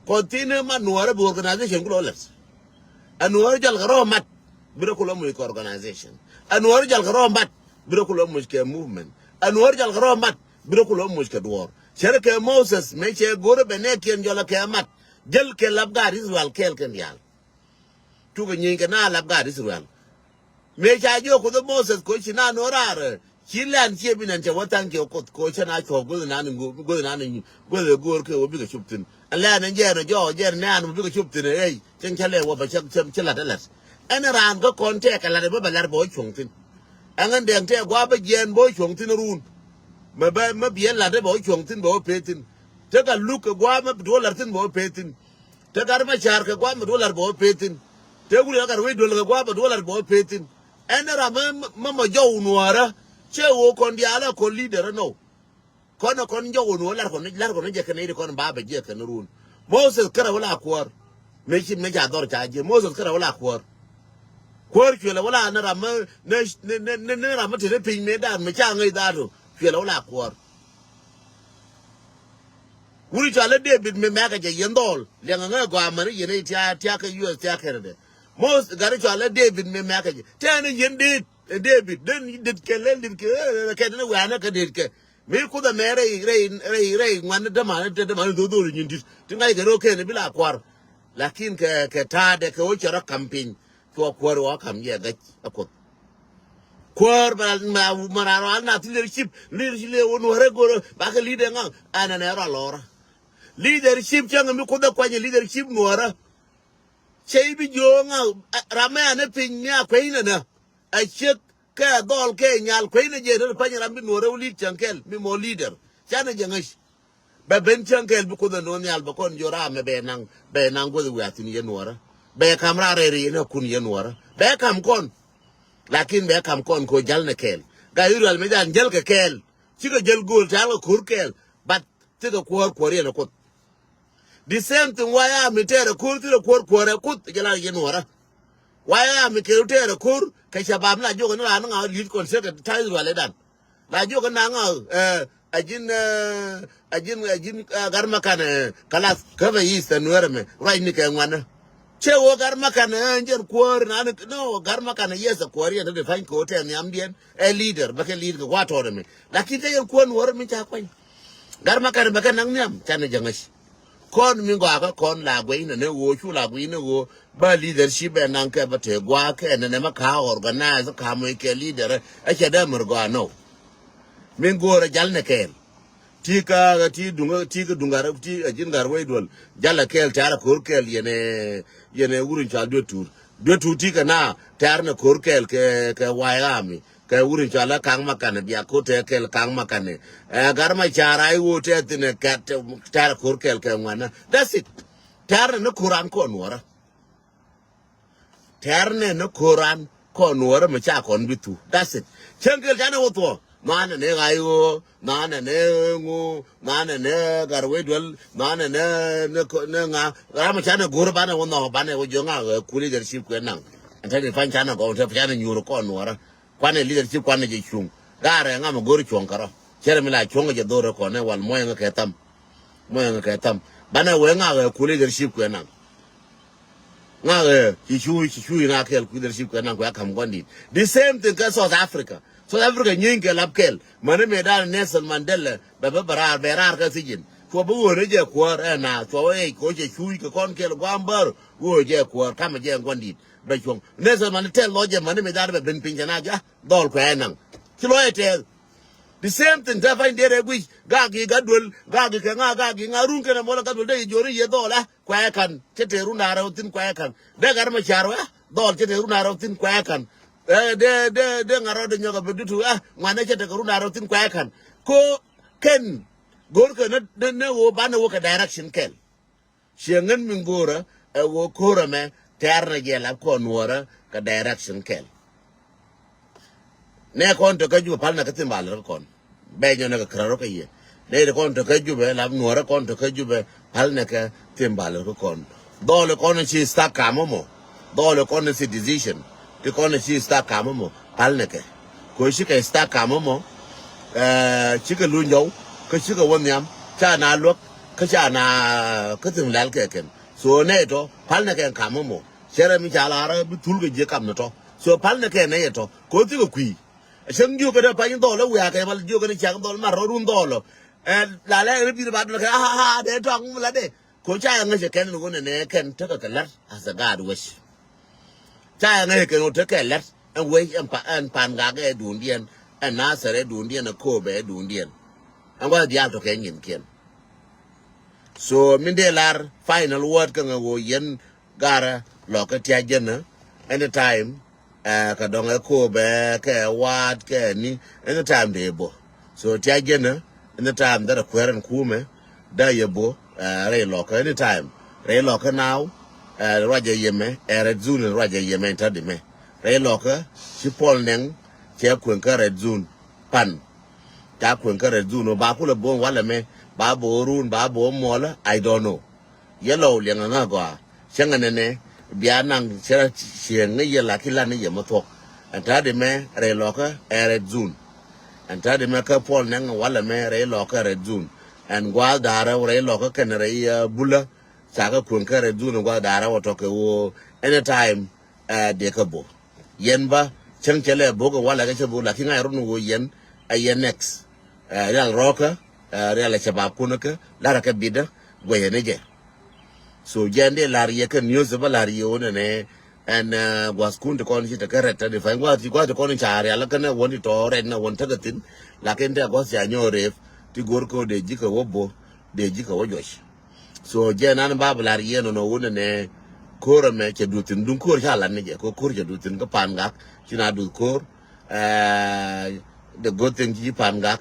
Kɔn thiecni man nuäärä bi organization kulɛ wä lɛt. Ɛ nuäärä jɔl kɛ rɔɔ mat bi rɛ kulɛ muc kɛ organization. Ɛ nuäärä jɔl kɛ rɔɔ mat bi rɛ kulɛ muc kɛ movement. Ɛ nuäärä jɔl kɛ rɔɔ mat bi rɛ kulɛ muc kɛ duɔɔr. Cɛ rɛ kɛ Moses mëë cɛ go̱rɛ bɛ nɛɛkiɛn jɔl kɛ mat. Jäl kɛ lap gaat Israel kɛɛl kɛn diaal. Cukɛ nyieeny kɛ na lap gaat Israel. Mëë ca jiök kuoth ɛ Moses kɛ ɣöö ci na no̱o̱ŋ raar ci lɛn ciɛ bi nɛn cɛ wä tha̱a̱ŋ kiɛ kuoth kɛ ɣöö cä na cuɔ̱p guäth nan guäth nan guäth ɛ go̱o̱r kɛ ɣöö bikɛ cop thi̱n. Ɛ lɛn ɛn jɛɛn ɛ jɔɔk jɛɛn nɛɛn mɔ bikɛ cop thi̱n ɛ rɛy cäŋ cä lɛ wä bɛ cä cä cä la̱t ɛ la̱t. Ɛn raan kä kɔn tɛɛk kɛ la̱t ɛ bä bɛ la̱t bɛ wä cuɔ̱ŋ thi̱n. Ɛŋɛn dɛŋ tɛɛk gua̱a̱ bä jiɛɛn bä wä cuɔ̱ŋ thi̱n run. Mɛ bä mɛ biɛn la̱t ɛ bɛ wä cuɔ̱ŋ thi̱n bɛ wä pee thi̱n. Tëë ka luk kɛ gua̱a̱ mɛ duɔ̱ɔ̱r la̱t thi̱n bɛ wä pee thi̱n. Tëë gat mɛ ca̱r kɛ gua̱a̱ mɛ duɔ̱ɔ̱r la̱t bɛ wä pee thi̱n. Tëë wuli gat wec duɔ̱ɔ̱r kɛ gua̱a̱ mɛ duɔ̱ɔ̱r la̱t bɛ wä pee thi̱n. Ɛn ram mɛ mɛ jɔw nuɔɔrä. Cɛ ɣöö kɔn diaal ɛ kɔn leader ɛ nɔ. Kɔn ɛ kɔn jɔw nuɔɔrä lar kɔn lar kɔn jɛ kɛn iri kɔn ba bɛ jɛ kɛn run. Moses kärɛ wä la kuäär. Mëë ci mëë ca dhɔr ca jiɛ Moses kärɛ wä la kuäär. Kuäär cuɛ lɛ wä la ni ram mɛ ni ni ni ni ram mɛ te ni piny mëë dan mɛ ca ŋäc dhaatu cuɛ lɛ wä la kuäär. Wuri cɔal i̱ David mi mɛ̈kɛ jɛ yɛn dhɔl liɛŋɛ ŋäc gɔaa män i̱ yɛn i̱ tia̱a̱ tia̱a̱ kä U S tia̱a̱ Canada. Mos gat i̱ cɔal i̱ David mi mɛ̈kɛ jɛ tɛn i̱ yɛn dit i̱ David den i̱ dit kɛ lɛl dit kɛ kɛ den i̱ wianä kä dit kɛ mi kuth ɛmɛ rɛy rɛy rɛy rɛy ŋuan i̱ däman i̱ däman i̱ dho̱dho̱l i̱ nyin dit ti ŋa̱c kɛ ro̱o̱ kɛn i̱ bi la kuar. Lakin kɛ kɛ ta̱a̱dɛ kɛ wä cɛ rɔ ka̱m piny. Cuɔ kuäär i̱ wä ka̱m yɛ gäc ɛ kuoth. Kuäär ma ma ran rɔ al nath leadership leadership le wä nuɔrɛ go̱rä bakɛ leader ŋa ɛn ɛn ɛ rɔ lɔrä. Leadership cäŋ mi kuoth ɛ kuany leadership nuɔrä. Cɛ i̱ bi jiööŋ a ram mɛ anɛ piny mi a kueynɛ nä. A ciek kɛ dhɔl kɛ nyal kueynɛ jɛ rɛl pany ram bi nuɔrɛ wä lead cäŋ kɛl mi mɔ leader. Canɛ jɛ ŋäc. Bɛ ben cäŋ kɛɛl bi kuoth ɛn ɣöö nhial bɛ kɔn jiök ram mɛ bɛ naŋ bɛ naŋ guäth wiathin yɛn nuɔrä. Bɛ kam raa rɛy rɛy yɛn akun yɛn nuɔrä bɛ kam kɔn. Lakin bɛ kam kɔn kɛ ɣöö jäl nɛ kɛɛl. Gat Israel mɛ jan jäl kɛ kɛɛl. Cikɛ jäl gööl ta̱a̱l kɛ ko̱r kɛɛl. But thikɛ kuäär kuäär yɛn akuoth. The same thing White Army tɛɛrɛ ko̱r thikɛ kuäär kuäär ɛ kuoth jɛ la yɛn nuɔrä. White Army kɛ ru tɛɛrɛ ko̱r kɛ cabab la jiök ni raan ni ŋa̱ li̱t kɔn cɛ kɛ ta̱a̱ Israel ɛ dan. La jiök kɛ naŋ a ɛ a ji̱n ɛ a ji̱n a ji̱n ɛ gar ma kan ɛ kalas kä bɛ yith ɛ nuɛr ɛmɛ ruac ni kɛ ŋuanä. Cɛ wä gar ma kan ɛ jɛn kuäär na ni no gar ma kan ɛ yeth ɛ kuäär yɛn te di pa̱ny kɛ wä tɛn nhiamdiɛn ɛ leader bɛ kɛ lead kɛ kua̱r tɔɔt ɛmɛ. Lakin cɛ yɛn kuäär nuɔr ɛmɛ ca kuany. Gar ma kan ɛ bɛ kɛ naŋ nhiam canɛ jɛ ŋäc. Kɔn mi gɔaa kä kɔn la guɛy nɛ ni ɣöö cu la guiy ni ɣöö bä leadership ɛ naŋ kɛ bä te gua̱a̱ kɛ nɛ nɛ mɛ ka organize ka mɔc kɛ leader ɛ cɛ dee mär gɔaa nɔ. Min go̱o̱rä jal nɛ kɛɛl. Ti ka ti duŋ ti ka duŋ gar ti a ji̱n gar wec duɔl jal ɛ kɛɛl tɛ̈r ɛ ko̱r kɛɛl yɛn ɛ yɛn ɛ wurun ca duet tuur duet tuur ti ka na tɛ̈r nɛ ko̱r kɛɛl kɛ kɛ White Army. Kɛ wuri cɔalɛ Kaŋ Makani, bia ko̱r tɛ kɛl Kaŋ Makani. Ɛ, Gat Macar a i̱ ɣöö tɛ thi̱n ɛ kɛt, tɛr ko̱r kɛl kɛ ŋuanä. That's it. Tɛr ni ko̱r an kɔn nuɔrä. Tɛr ni ni ko̱r an kɔn nuɔrä mi ca kɔn bi thu. That's it. Cäŋ kɛl canɛ wä thuɔ. Nanɛ ni ɣa̱ i̱ ɣöö, nanɛ ni ŋu, nanɛ ni Gat Wec Duel, nanɛ ni, ni, ni ŋa. Ram canɛ go̱r banɛ wä nhɔk, banɛ wä jiök ŋa ɣä ku leadership kuɛ naŋ. Ɛn tɛ ni pan canɛ gɔw, tɛ canɛ nyuur kɔn nuɔrä. Kuanɛ leadership kuanɛ jɛ cuŋ. Gaarɛ ŋa mɛ go̱r cuɔ̱ŋ kärɔ. Cɛrɛ mi la cuɔ̱ŋ jɛ dhorɛ kɔnɛ wal mɔyɛ ŋa kɛ tham. Mɔyɛ ŋa kɛ tham. Banɛ wee ŋa ɣɛ ku leadership kuɛ naŋ. Ŋa ɣɛ ci cu, ci cu ina kɛl ku leadership kuɛ naŋ kuɛ kam guandit. The same thing kɛ South Africa. South Africa nyieeny kɛ lap kɛl. Mani mɛ dan Nelson Mandela bɛ bɛ bɛ raar, bɛ raar kɛ sijin. Cuɔ bi ɣöö ni jɛ kuäär ɛ na cuɔ wee ko cɛ cu kɛ kɔn kɛl guam bär ɣöö jɛ kuäär kamɛ jɛ guandit. Bɛ cuɔ̱ŋ. Nelson Mandela tɛl lɔ jɛ mani mɛ dan bɛ ben piny cɛ na jɛ. Dhɔl kuɛ naŋ. Ci lɔcɛ tɛth. The same thing te pany derɛ guic, gak gi Gat Duel, gak gi kɛ ŋa, gak gi ŋa, run kɛnɛ mɔlɛ Gat Duel dee ji̱ jiɔri yɛ dhɔl ɛ kuɛ ka̱n. Cɛ te run da̱ŋ rɛw thi̱n kuɛ ka̱n. Dee Gat Macar wɛ dhɔl cɛ te run da̱ŋ rɛw thi̱n kuɛ ka̱n. Ɛ, dee, dee, dee ŋa̱r rɔ dee nyɔk ɛ bɛ dutu ɛ ŋuanɛ cɛ te kɛ run da̱ŋ rɛw thi̱n kuɛ ka̱n. Ko kɛn go̱rkɛ ni, ni, ni ɣöö banɛ wä kɛ direction kɛl. Ciɛ ŋän mi ŋo̱o̱rä ɛ ɣöö ko̱rä mɛ tɛ̈r ni jɛ lap kɔn nuɔ̱ɔ̱rä kɛ direction kɛl. Nɛ kɔn te kä Jubɛ pal nɛ kä thi̱n ba lär kä kɔn. Bɛ nyɔ nɛ kɛ kärä rɔ kä yɛ. Nɛ te kɔn te kä Jubɛ lap nuɔ̱ɔ̱rä kɔn te kä Jubɛ pal nɛ kɛ thi̱n ba lär kä kɔn. Dhɔl kɔn ci stuck kamä mɔ. Dhɔl kɔn ci decision ti kɔn ci stuck kamä mɔ pal nɛ kɛ. Ko cikɛ stuck kamä mɔ. Ɛ, cikɛ luny jɔw kä cikɛ wä nhiam ca na luäk kä ca na kä thi̱n lɛl kɛ kɛn. So nɛ tɔ pal nɛ kɛ kamä mɔ. Cɛ rɛ mi ca lar bi thul kɛ jiɛ kam ni tɔ. So pal nɛ kɛ nɛ yɛ tɔ ko thikɛ kui̱. Cäŋ jiök kɛ dee pany dhɔl ɛ wiakɛ mal jiök kɛ ni cak dhɔl mar rɔ run dhɔl ɔ. Ɛ la lɛ rɛ bi rɛ ba dɔl kɛ a a a dee tɔŋ mi la dee. Ko ca yɛ ŋäc ɛ kɛn ni wun ɛ nɛ kɛn tekɛ kɛ lat as a God wish. Ca yɛ ŋäc ɛ kɛn wun tekɛ lat ɛn wec ɛn pa ɛn Pangak ɛ duundiɛn ɛn Nasir ɛ duundiɛn ɛ Kööbɛ ɛ duundiɛn. Ɛn gua̱th diaal tɔkɛ nyinkiɛn. So min dee lar final word kä ŋɛ ɣöö yɛn garɛ lɔkä tiac jɛnä anytime. Ɛ, kɛ dɔŋ ɛ Kööbɛ kɛ Waat kɛ ni anytime dee bɔ. So tiac jɛnä anytime dharɛ kuɛɛr ɛn kumɛ dee yɛ bɔ. Ɛ, rɛy lɔkä anytime rɛy lɔkä now. Ɛ, ruacɛ yɛmɛ ɛ red zone ruacɛ yɛmɛ in ta̱t imɛ rɛy lɔkä ci Paul Nɛŋ cɛ kueŋ kä red zone pan. Ca kueŋ kä red zone ba kulɛ bo̱o̱ŋ walɛ mɛ ba bo̱o̱ run ba bo̱o̱ muɔlä I don't know. Yɛ lɔw liɛŋ aŋa gɔaa cäŋɛ nɛnɛ bia naŋ cɛ rɔ cieŋ ni yɛ la ki lan ni yɛ mɛ thuɔ̱k. Ɛn ta̱a̱ di mɛ rɛy lɔkä ɛ red zone. Ɛn ta̱a̱ di mɛ kä Paul Nɛŋ walɛ mɛ rɛy lɔkä red zone. Ɛn gua̱a̱th da̱a̱rä rɛy lɔkä kɛn rɛy, ɛ, bulä. Ca kä kueŋ kä red zone gua̱a̱th da̱a̱rä wä tɔk kɛ ɣöö anytime. Ɛ, dee kä bo̱ yɛn ba cäŋ cɛ lɛ bo̱ kɛ walɛ kɛ cɛ bo̱ lakin ŋa̱c run ɣöö yɛn ɛ yɛn next. Ɛ, rial rɔɔkä, ɛ, rial ɛ cɛ bap kun kä lar ɛ kɛ bidä guɛyɛ ni jɛ. So jɛn dee lar yɛ kɛ news bä lar yɛ wä nɛnɛ. Ɛn, ɛ, gua̱th kun ti kɔn ci tekɛ rɛt tɛ di fany gua̱th ti gua̱th ti kɔn ca rial kä nɛ wän ti tɔ rɛt nɛ wän tekɛ thin. Lakin tɛ gua̱th ca nyɔ rep ti go̱r kä dee ji̱ kɛ wä bo̱ dee ji̱ kɛ wä juɔc. So jɛ nan ba bi lar yɛn nɔ wun nɛ ko̱r ɛmɛ cɛ duth thin duŋ ko̱r ca lat ni jɛ ko ko̱r cɛ duth thin kä Pangak ci na duth ko̱r. Ɛ, the good thing ci Pangak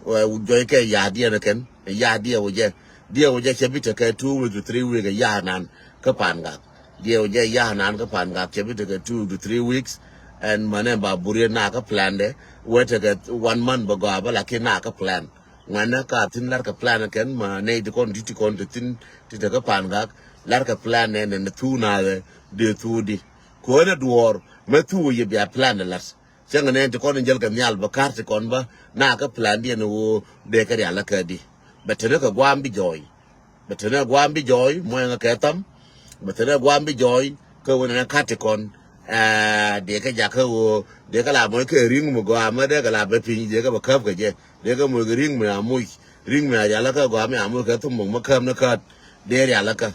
wä jɔy kɛ ya̱a̱ diɛn kɛn ya̱a̱ diɛ wä jɛ diɛ wä jɛ cɛ bi tekɛ two week to three week ya̱a̱ nan kä Pangak. Diɛ wä jɛ ya̱a̱ nan kä Pangak cɛ bi tekɛ two to three weeks. Ɛn mɛnɛ ba buriet na kä plan dɛ wä tekɛ one month bä gɔaa bä lakin na kä plan. Ŋuɛnä ka thi̱n la̱rkɛ plan kɛn ma nɛy ti kɔn ti ti kɔn ti thi̱n ti te kä Pangak. La̱rkɛ plan nɛ nɛ nɛ thuuk naath ɛ dee thuuk di. Kuäär nɛ duɔ̱ɔ̱r mɛ thuuk yɛ bia plan ɛ la̱t. Cäŋ nɛ ti kɔn in jäl kɛ nhial bä ka̱r ti kɔn bä na kä plan diɛn ɣöö dee kɛ rial kä di. Bɛ te ni kɛ gua̱a̱m bi jɔɔy. Bɛ te ni kɛ gua̱a̱m bi jɔɔy muɔ̱ɔ̱ŋ kɛ tham. Bɛ te ni kɛ gua̱a̱m bi jɔɔy kä ɣöö nɛ ka̱r ti kɔn. Ɛ, dee kɛ jakä ɣöö dee kɛ la moc kɛ ri̱ŋ mi gɔaa mi dee kɛ la bɛ piny dee kɛ bɛ käp kɛ jɛ. Dee kɛ moc kɛ ri̱ŋ mi a moc ri̱ŋ mi a rialikä gɔaa mi a moc kɛ thum mok mi käp ni käät. Dee rialikä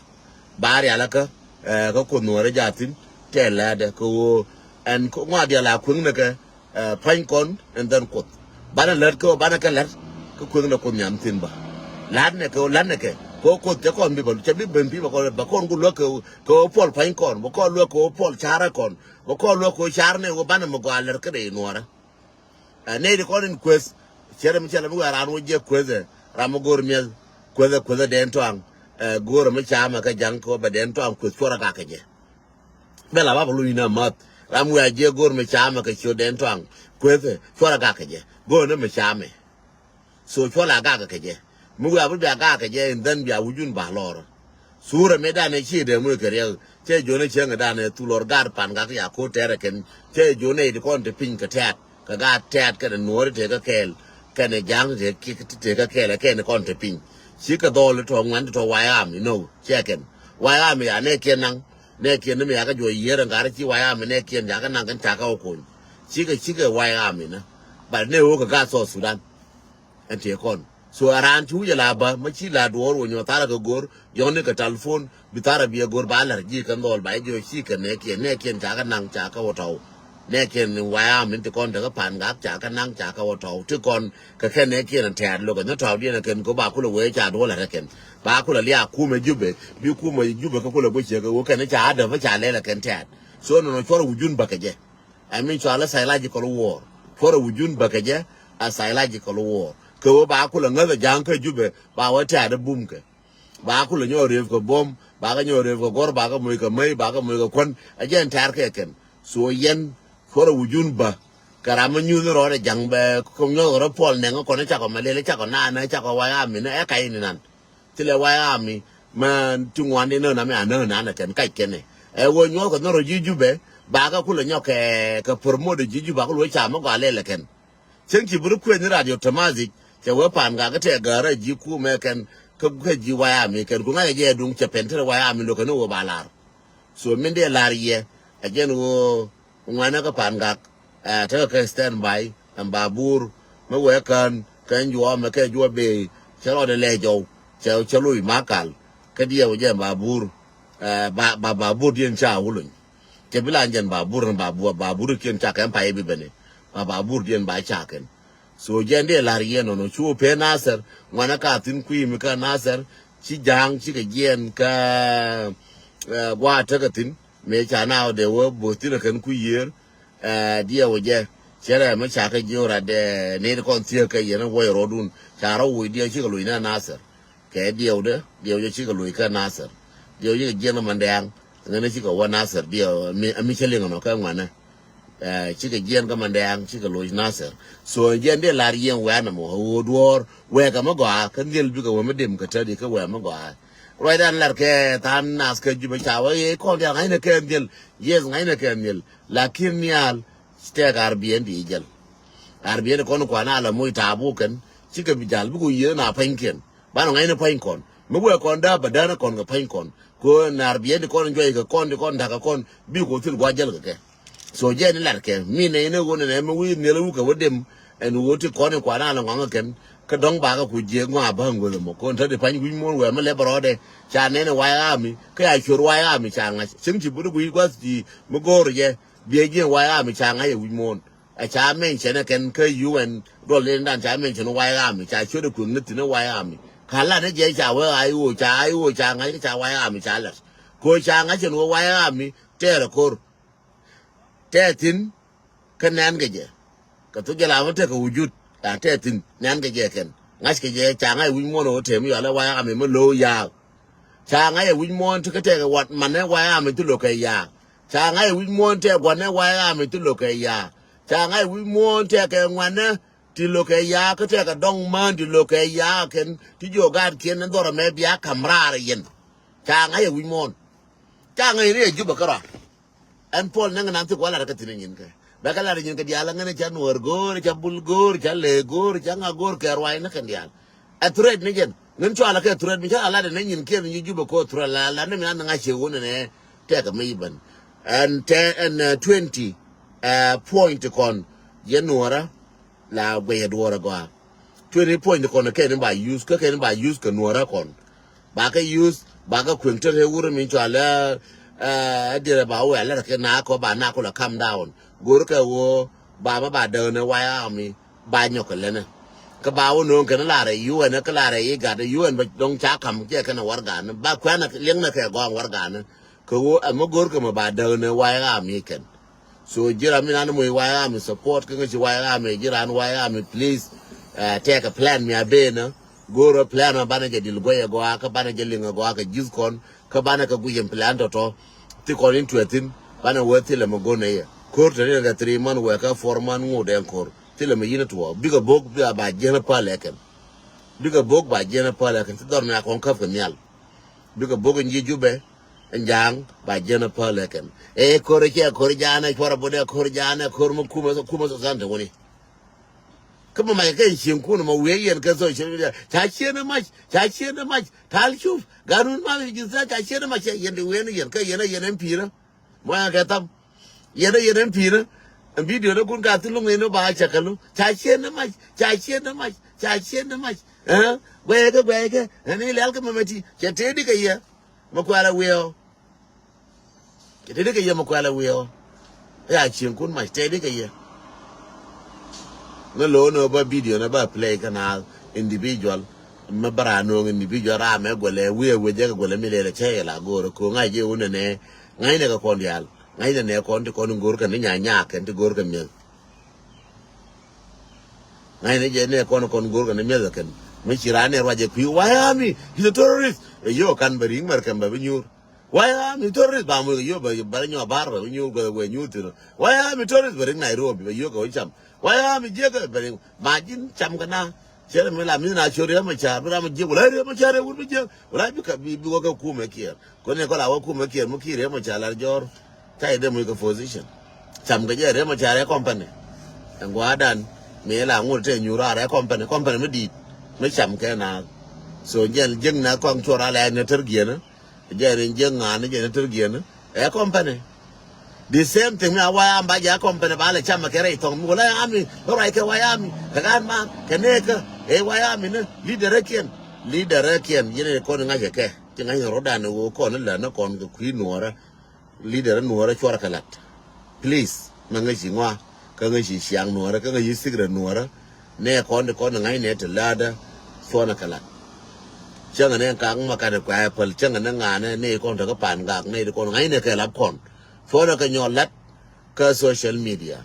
ba rialikä. Ɛ, kä Kuoth nuɔɔri jathin tɛl lɛɛdɛ kɛ ɣöö ɛn ŋɔa dial a kueŋ ni kɛ. Ɛ, pa̱ny kɔn ɛn dhɛn Kuoth banɛ lät kɛ ɣöö banɛ kɛ lät. Kä kueŋ ni Kuoth nhiam thin bä la̱t ni kɛ ɣöö la̱t ni kɛ kɛ ɣöö Kuoth cɛ kɔn bi bä cɛ bi ben bi bä kɔn bä kɔn ku luäk kɛ ɣöö kɛ ɣöö puɔl pa̱ny kɔn bä kɔn luäk kɛ ɣöö puɔl ca̱rä kɔn bä kɔn luäk kɛ ɣöö ca̱rä ni ɣöö banɛ mi gɔaa lät kä rɛy nuɔɔrä. Ɛ nɛy ti kɔn in kueth. Cɛ rɛ mi cɛ lɛ mi wee raan wä jiɛ kueth ɛ ram mi go̱o̱r miɛth. Kueth ɛ kueth ɛ dɛn tɔaŋ. Ɛ go̱o̱r ɛ mi camɛ kä ja̱ŋ kɛ wä bɛ dɛn tɔaŋ kueth cuɔr ɛ gak kɛ jɛ. Bɛ la bap luny na math. Ram wiaa jiɛ go̱r mi camɛ kɛ ciöt dɛn tɔaŋ. Kueth cuɔl a gak kɛ jɛ. Go̱r ni mi camɛ. So cuɔl a gak kɛ jɛ. Mi wiaa bi bia gak kɛ jɛ in dhɛn bia wujun ba lɔr. Surɛ mi danɛ ci dee muc kɛ riɛk. Cɛ jonɛ cieŋ danɛ thul lɔr gar pan gak ya ko tɛrɛ kɛn. Cɛ jonɛ it kɔn ti piny kɛ tɛt. Kɛ gaat tɛt kɛnɛ nuɔri tëë kä kɛɛl. Kɛnɛ ja̱ŋ tëë kä kɛɛl kɛnɛ kɔn ti piny. Cikɛ dhɔl tɔ ŋuan tɔ wayam inɔ cɛ kɛn. Wayam ya nɛ kiɛn naŋ. Nɛ kiɛn ni mi yakä juɔc yier ɛn gat ci White Army nɛ kiɛn yakä naŋ kɛn cakɛ wä kony. Cikɛ cikɛ White Army ni. But nɛ wä kɛ gat South Sudan. Ɛn tëë kɔn. So a raan ci wi̱c a la bä ma ci la duɔɔr wä nyuɔth tharä kɛ go̱r yɔ̱ŋ ni kɛ telephone bi tharä bi a go̱r ba lär ji̱ kɛn dhɔl ba jiɔ ci kɛ nɛ kiɛn nɛ kiɛn cakɛ naŋ cakɛ wä tɔw. Nɛ kiɛn White Army ti kɔn tekä pan gak cakɛ naŋ cakɛ wä tɔw ti kɔn kɛ kɛn nɛ kiɛn tɛ̈t lokä nyɔ tɔw diɛn kɛn kɛ ba kulɛ wee ca duɔl lär kɛn. Ba kulɛ liak kumɛ Jubɛ, bi kumɛ Jubɛ kä kulɛ guic cɛ kɛ wä kɛn ca adɛ bä ca lɛl ɛ kɛn tɛ̈t. So nɔnɔ cuɔrɛ wujun bäkɛ jɛ. I mean cualɛ psychological war. Cuɔrɛ wujun bäkɛ jɛ a psychological war. Kɛ wä ba kulɛ ŋäth ɛ ja̱a̱ŋ kä Jubɛ ba wä tɛ̈t ɛ bum kɛ. Ba kulɛ nyɔk rëëp kɛ bom, ba kɛ nyɔk rëëp kɛ gɔr, ba kɛ moc kɛ mäc, ba kɛ moc kɛ kuän. Ɛ jɛ ɛn tɛ̈r kɛ kɛn. So yɛn cuɔrɛ wujun bä. Kɛ ram mi nyuth ni rɔɔdɛ ja̱ŋ bɛ kɛ nyuɔth kɛ rɔ puɔl nɛŋ kɔn cakɔ mɛ lel cakɔ naanɛ cakɔ White Army ni ɛ kac ni nan. Thilɛ White Army mɛ ti ŋuan di nöö na mi a nöö nanɛ kɛn kac kɛnɛ. Ɛ wee nyuɔth kɛ nhɔrɔ ji̱ Jubɛ ba kɛ kulɛ nyɔk kɛ kɛ promote ji̱ Jubɛ a kulɛ wee ca mi gɔaa lɛl ɛ kɛn. Cieŋ ci bi ri kueth ni radio Tamazic cɛ wee pan gak kä tɛ gäärä ji̱ kumɛ kɛn kä kä ji̱ White Army kɛn ku ŋa̱cɛ jɛ duŋ cɛ pɛn tɛrɛ White Army lo̱kɛ ni wee ba lar. So min dee lar yɛ a jɛn ɣöö ŋuanɛ kä pan gak. Ɛ tekɛ kɛ stand by ɛn babur mi wee kän kɛn juɔmɛ kɛ juɔ bee cɛ rɔɔdɛ lɛ jɔw cɛ cɛ loc makal. Kä diɛw jɛ ɛn babur. Ɛ ba ba babur diɛn ca wulony. Cɛ bi lan jɛn babur ɛn babur babur kiɛn ca kɛn pay bi bɛni ba babur diɛn ba ca kɛn. So jɛn dee la̱r yɛn nɔnɔ cu pee Nasir ŋuanɛ ka thi̱n kui̱ mi kä Nasir ci ja̱a̱ŋ cikɛ jiɛn kä. Ɛ gua̱a̱ tekɛ thi̱n mëë ca na wä dee wä bo̱th thi̱n ɛ kɛn kui̱ yiër. Ɛ diɛw jɛ cɛ rɛm mi ca kä jiö rat dee nit kɔn thiek kɛ yɛn wä rɔɔdun ca rɔ woc diɛw cikɛ loc ni Nasir. Kɛ diɛwdä diɛw jɛ cikɛ loc kä Nasir. Diɛw cikɛ jiɛn kä Mandɛɛŋ ŋäni cikɛ wä Nasir diɛw ami cä liŋ nɔ kä ŋuanɛ. Ɛ cikɛ jiɛn kä Mandɛɛŋ cikɛ loc Nasir. So jiɛn dee lar yieŋ wɛ̈n ɛmɔ ɣöö duɔ̱ɔ̱r wɛɛkɛ mi gɔaa kä nhiël bikɛ wä mi dim kɛ tädi kä wɛɛ mi gɔaa. Ruacdan lar kɛ than nath kɛ Jubɛ ca wä yee kɔn diaal ŋa̱cnɛ kɛ nhiël. Yes ŋa̱cnɛ kɛ nhiël. Lakin nhial tɛk ar biɛn di jäl. Ar biɛn di kɔn kuan a la moc taap wä kɛn cikɛ bi jal bikɛ wä yiëë na pa̱nykiɛn. Banɛ ŋa̱cnɛ pa̱ny kɔn mi wee kɔn dääp bɛ dään kɔn kɛ pa̱ny kɔn. Kö nar biɛn di kɔn juɔc kɛ kɔn di kɔn da̱k kɛ kɔn bi kɔ thil gua̱c jäl kɛ kɛ. So jɛ ni lat kɛ mi nɛ inɛ ɣöö nɛ mɛ wi̱i̱ nhiɛl wukɛ wä dem. Ɛn ɣöö ti kɔn in kuan a lɛ ŋɔaŋ kɛn kä dɔ̱ŋ bakɛ ku jiɛk ŋɔaa bäŋ guäth ɛmɔ kɔn täti pa̱ny wi̱c muɔ̱ɔ̱n wɛɛ mi lɛ bɛ rɔɔdɛ. Ca nɛn in White Army kä ya cuör White Army ca ŋa̱c cieŋ ci buni gui̱i̱c gua̱th ci mi go̱o̱r jɛ. Biɛ jiɛn White Army ca ŋa̱c ɛ wi̱c muɔ̱ɔ̱n. Ɛ ca mention ɛ kɛn kä U N duɔl ni dan ca mention White Army ca ciöt ɛ kueŋ ni thi̱n ɛ White Army. Ka lat ni jɛ ca wee I O ca I O ca ŋa̱c kä ca White Army ca lat. Ko ca ŋa̱c cɛn wee White Army tɛɛr ɛ ko̱r. Tɛɛr thi̱n kä nɛn kɛ jɛ. Kɛ thok jɛ la mi tekɛ wujut la tɛɛr thi̱n nɛn kɛ jɛ kɛn. Ŋa̱c kɛ jɛ ca ŋa̱c wi̱c muɔ̱n ɛ wee tɛm yɔal ɛ White Army mi lo̱o̱ yaak. Ca ŋa̱c ɛ wi̱c muɔ̱ɔ̱n ti kä tɛkɛ wat manɛ White Army ti lo̱kɛ yaak. Ca ŋa̱c ɛ wi̱c muɔ̱ɔ̱n tɛk gua̱nɛ White Army ti lo̱kɛ yaak. Ca ŋa̱c ɛ wi̱c muɔ̱ɔ̱n tɛkɛ ŋuanɛ ti lo̱kɛ yaak kä tɛkɛ dɔ̱ŋ mään ti lo̱kɛ yaak kɛn ti jiɔ gaatkiɛn ni dhɔrɛ mɛ bia ka̱m raar yɛn. Ca ŋa̱c ɛ wi̱c muɔ̱ɔ̱n. Ca ŋa̱c ni ɛ Jubɛ kärɔa. Ɛn Puɔl nɛŋ nan thik wä lat kä thi̱n nyin kɛ bɛ kɛ lat nyin kɛ diaal ŋän ca nuɔɔr go̱o̱r ca bul go̱o̱r ca lëë go̱o̱r ca ŋa go̱o̱r kɛ ruac ni kɛn diaal. Ɛ threat ni jɛn ŋän cualɛ kɛ threat mi ca la lat ni nyin kiɛn nyi Jubɛ ko̱ threat la lat ni mi an ŋa̱c cɛ wun ɛnɛ. Tɛkɛ mi ibɛn ɛn tɛ ɛn twenty point kɔn yɛ nuɔɔrä. La guɛy ɛ duɔɔr ɛ gɔaa. Twenty point kɔn kɛn ba use kä kɛn ba use kɛ nuɔɔrä kɔn. Ba kɛ use ba kɛ kueŋ te rɛ wurɛ min cɔal ɛ dirɛ ba wɛ lɛ kɛ na kɔ ba na kulɛ calm down. Go̱r kɛ woo ba ma ba däk ni White Army ba nyɔk kɛ lɛnɛ. Kä ba wä no̱o̱ŋ kɛn la rɛ U N kä la rɛ i̱ gat U N bɛ dɔŋ ca kam jɛ kɛn warɛgani ba kuɛn liɛŋnɛ kɛ gɔaŋ warɛgani. Kɛ woo ɛmɛ go̱r kɛ mɛ ba däk ni White Army kɛn. So ji̱ ram mi nan moc White Army support kä ŋäci White Army, ji̱ ran White Army, please, uh, take a plan mi a ben. Go̱o̱rä plan ma banɛ jɛ dil guɛy a gɔaa kä banɛ jɛ liŋ a gɔaa kä ji̱th kɔn kä banɛ kä guic in plan tɔ̱tɔ̱. Thi kɔn in tuɛ thin banɛ wee thilɛ mɛ go̱n ɛ yɛ. Ko̱r te rin kɛ three month wee kä four month ŋot ɛn ko̱r. Thilɛ mɛ yin tuɔ bikɛ bok bikɛ ba jiɛn päl ɛ kɛn. Bikɛ bok ba jiɛn päl ɛ kɛn. Thi dhɔr mi a kɔn käp kɛ nhial. Bikɛ bok in ji̱ Jubɛ. Ɛn ja̱a̱ŋ ba jiɛn a päl ɛ kɛn. Ɛ ko̱r ɛ cɛ ko̱r ja̱a̱n ɛ cuɔr a bot ɛ ko̱r ja̱a̱n ɛ ko̱r mɛ kumɛ kumɛ sosante wuni. Kä mɛ mac kɛ cieŋ kun mɛ wiee yɛn kɛ social media ca cieen ɛ mac ca cieen ɛ mac tal cup ganun ma ji̱ ca cieen ɛ mac yɛn di wiee ni yɛn kä yɛn ɛ yɛn ɛn pi̱i̱rä. Mɔ yɛn kɛ tham. Yɛn ɛ yɛn ɛn pi̱i̱rä. Ɛn video ni kun ka thi luŋ ni ba cɛ kɛ luŋ ca cieen ɛ mac ca cieen ɛ mac ca cieen ɛ mac. Ɛ guɛyɛ kɛ guɛyɛ kɛ ɛn ilɛl kɛ mɛmɛ ti cɛ tëë di kɛ yɛ. Mɛ kuɛl ɛ wiɛɛɔ. Cɛ tëë di kɛ yɛ mɛ kuɛl ɛ wiɛɛɔ. Ɛ ya cieŋ kun mac tëë di kɛ yɛ. Ni lo̱o̱ ni ba video ni ba play kɛ na individual. Mɛ bä raa no̱o̱ŋ individual raa mɛ guɛlɛ wiɛ wiɛ jɛ kɛ guɛlɛ mi lɛlɛ cɛ yɛ la go̱o̱rä ko̱ ŋa̱c jɛ wun nɛ nɛ. Ŋa̱c nɛ kɛ kɔn diaal ŋa̱c nɛ nɛ kɔn ti kɔn go̱o̱r kɛ ni nyanyak kɛn ti go̱o̱r kɛ mi̱eth. Ŋa̱c nɛ jɛ nɛ kɔn kɔn go̱o̱r kɛ ni mi̱eth kɛn. Mi ci raa nɛ ruac jɛ kui̱ White Army is a terrorist. Ɛ yio̱o̱ kan bɛ ri̱ŋ mɛr kɛn bɛ bi nyuur. White Army terrorist ba muc kɛ yio̱o̱ bɛ bɛ nyuur bar bɛ bi nyuur guɛ guɛ nyuur thin. White Army terrorist bɛ ri̱ŋ Nairobi bɛ yio̱o̱ kɛ wä cam. White Army jiɛkɛ bɛ ri̱ŋ ma ji̱n cam kɛ na. Cɛ rɛ mi la mi na cor Riek Machar bi ram jiɛk wala Riek Machar ɛ wut bi jiɛk wala bi kɛ bi bi wä kɛ kumɛ kiɛɛr. Kɔn ni kɔla wä kumɛ kiɛɛr mi kiɛɛr Riek Machar lar jɔr. Ca yɛ dee muc kɛ position. Cam kɛ jɛ Riek Machar ɛ company. Ɛn gua̱a̱dan mi la ŋut te nyuur raar ɛ company company mi di̱i̱t. Mi cam kɛ na. So jɛn jiäk na kɔŋ cuɔr a lɛ ni tär giɛn. Jɛ rin jiäk ŋa̱a̱n ni jɛ ni tär giɛn. Ɛ company. The same thing mi a White Army ba jɛ a company ba lɛ cam kɛ rɛy thɔŋ mi wala ami bä ruac kɛ White Army kɛ gaat ma kɛ nekä ɛ White Army ni leader ɛ kiɛn leader ɛ kiɛn yɛn ɛ kɔn ŋa̱c kɛ kɛ. Ci ŋa̱c ni rot dan ɛ ɣöö kɔn ni lɛ ni kɔn kɛ kui̱ nuɔɔrä. Leader nuɔrä cuɔrä kɛ lat. Please mɛ ŋäci ŋɔa kä ŋäci ciaŋ nuɔrä kä ŋäci sikirɛ nuɔrä. Nɛ kɔn di kɔn ŋa̱cnɛ ti lädä cuɔnä kɛ lat. Cäŋɛ nɛ kaŋ ma kat kuɛ päl cäŋɛ nɛ ŋa̱nɛ nɛ kɔn te kä pan gak nɛ di kɔn ŋa̱cnɛ kɛ lap kɔn. Cuɔnä kɛ nyɔl lat kä social media.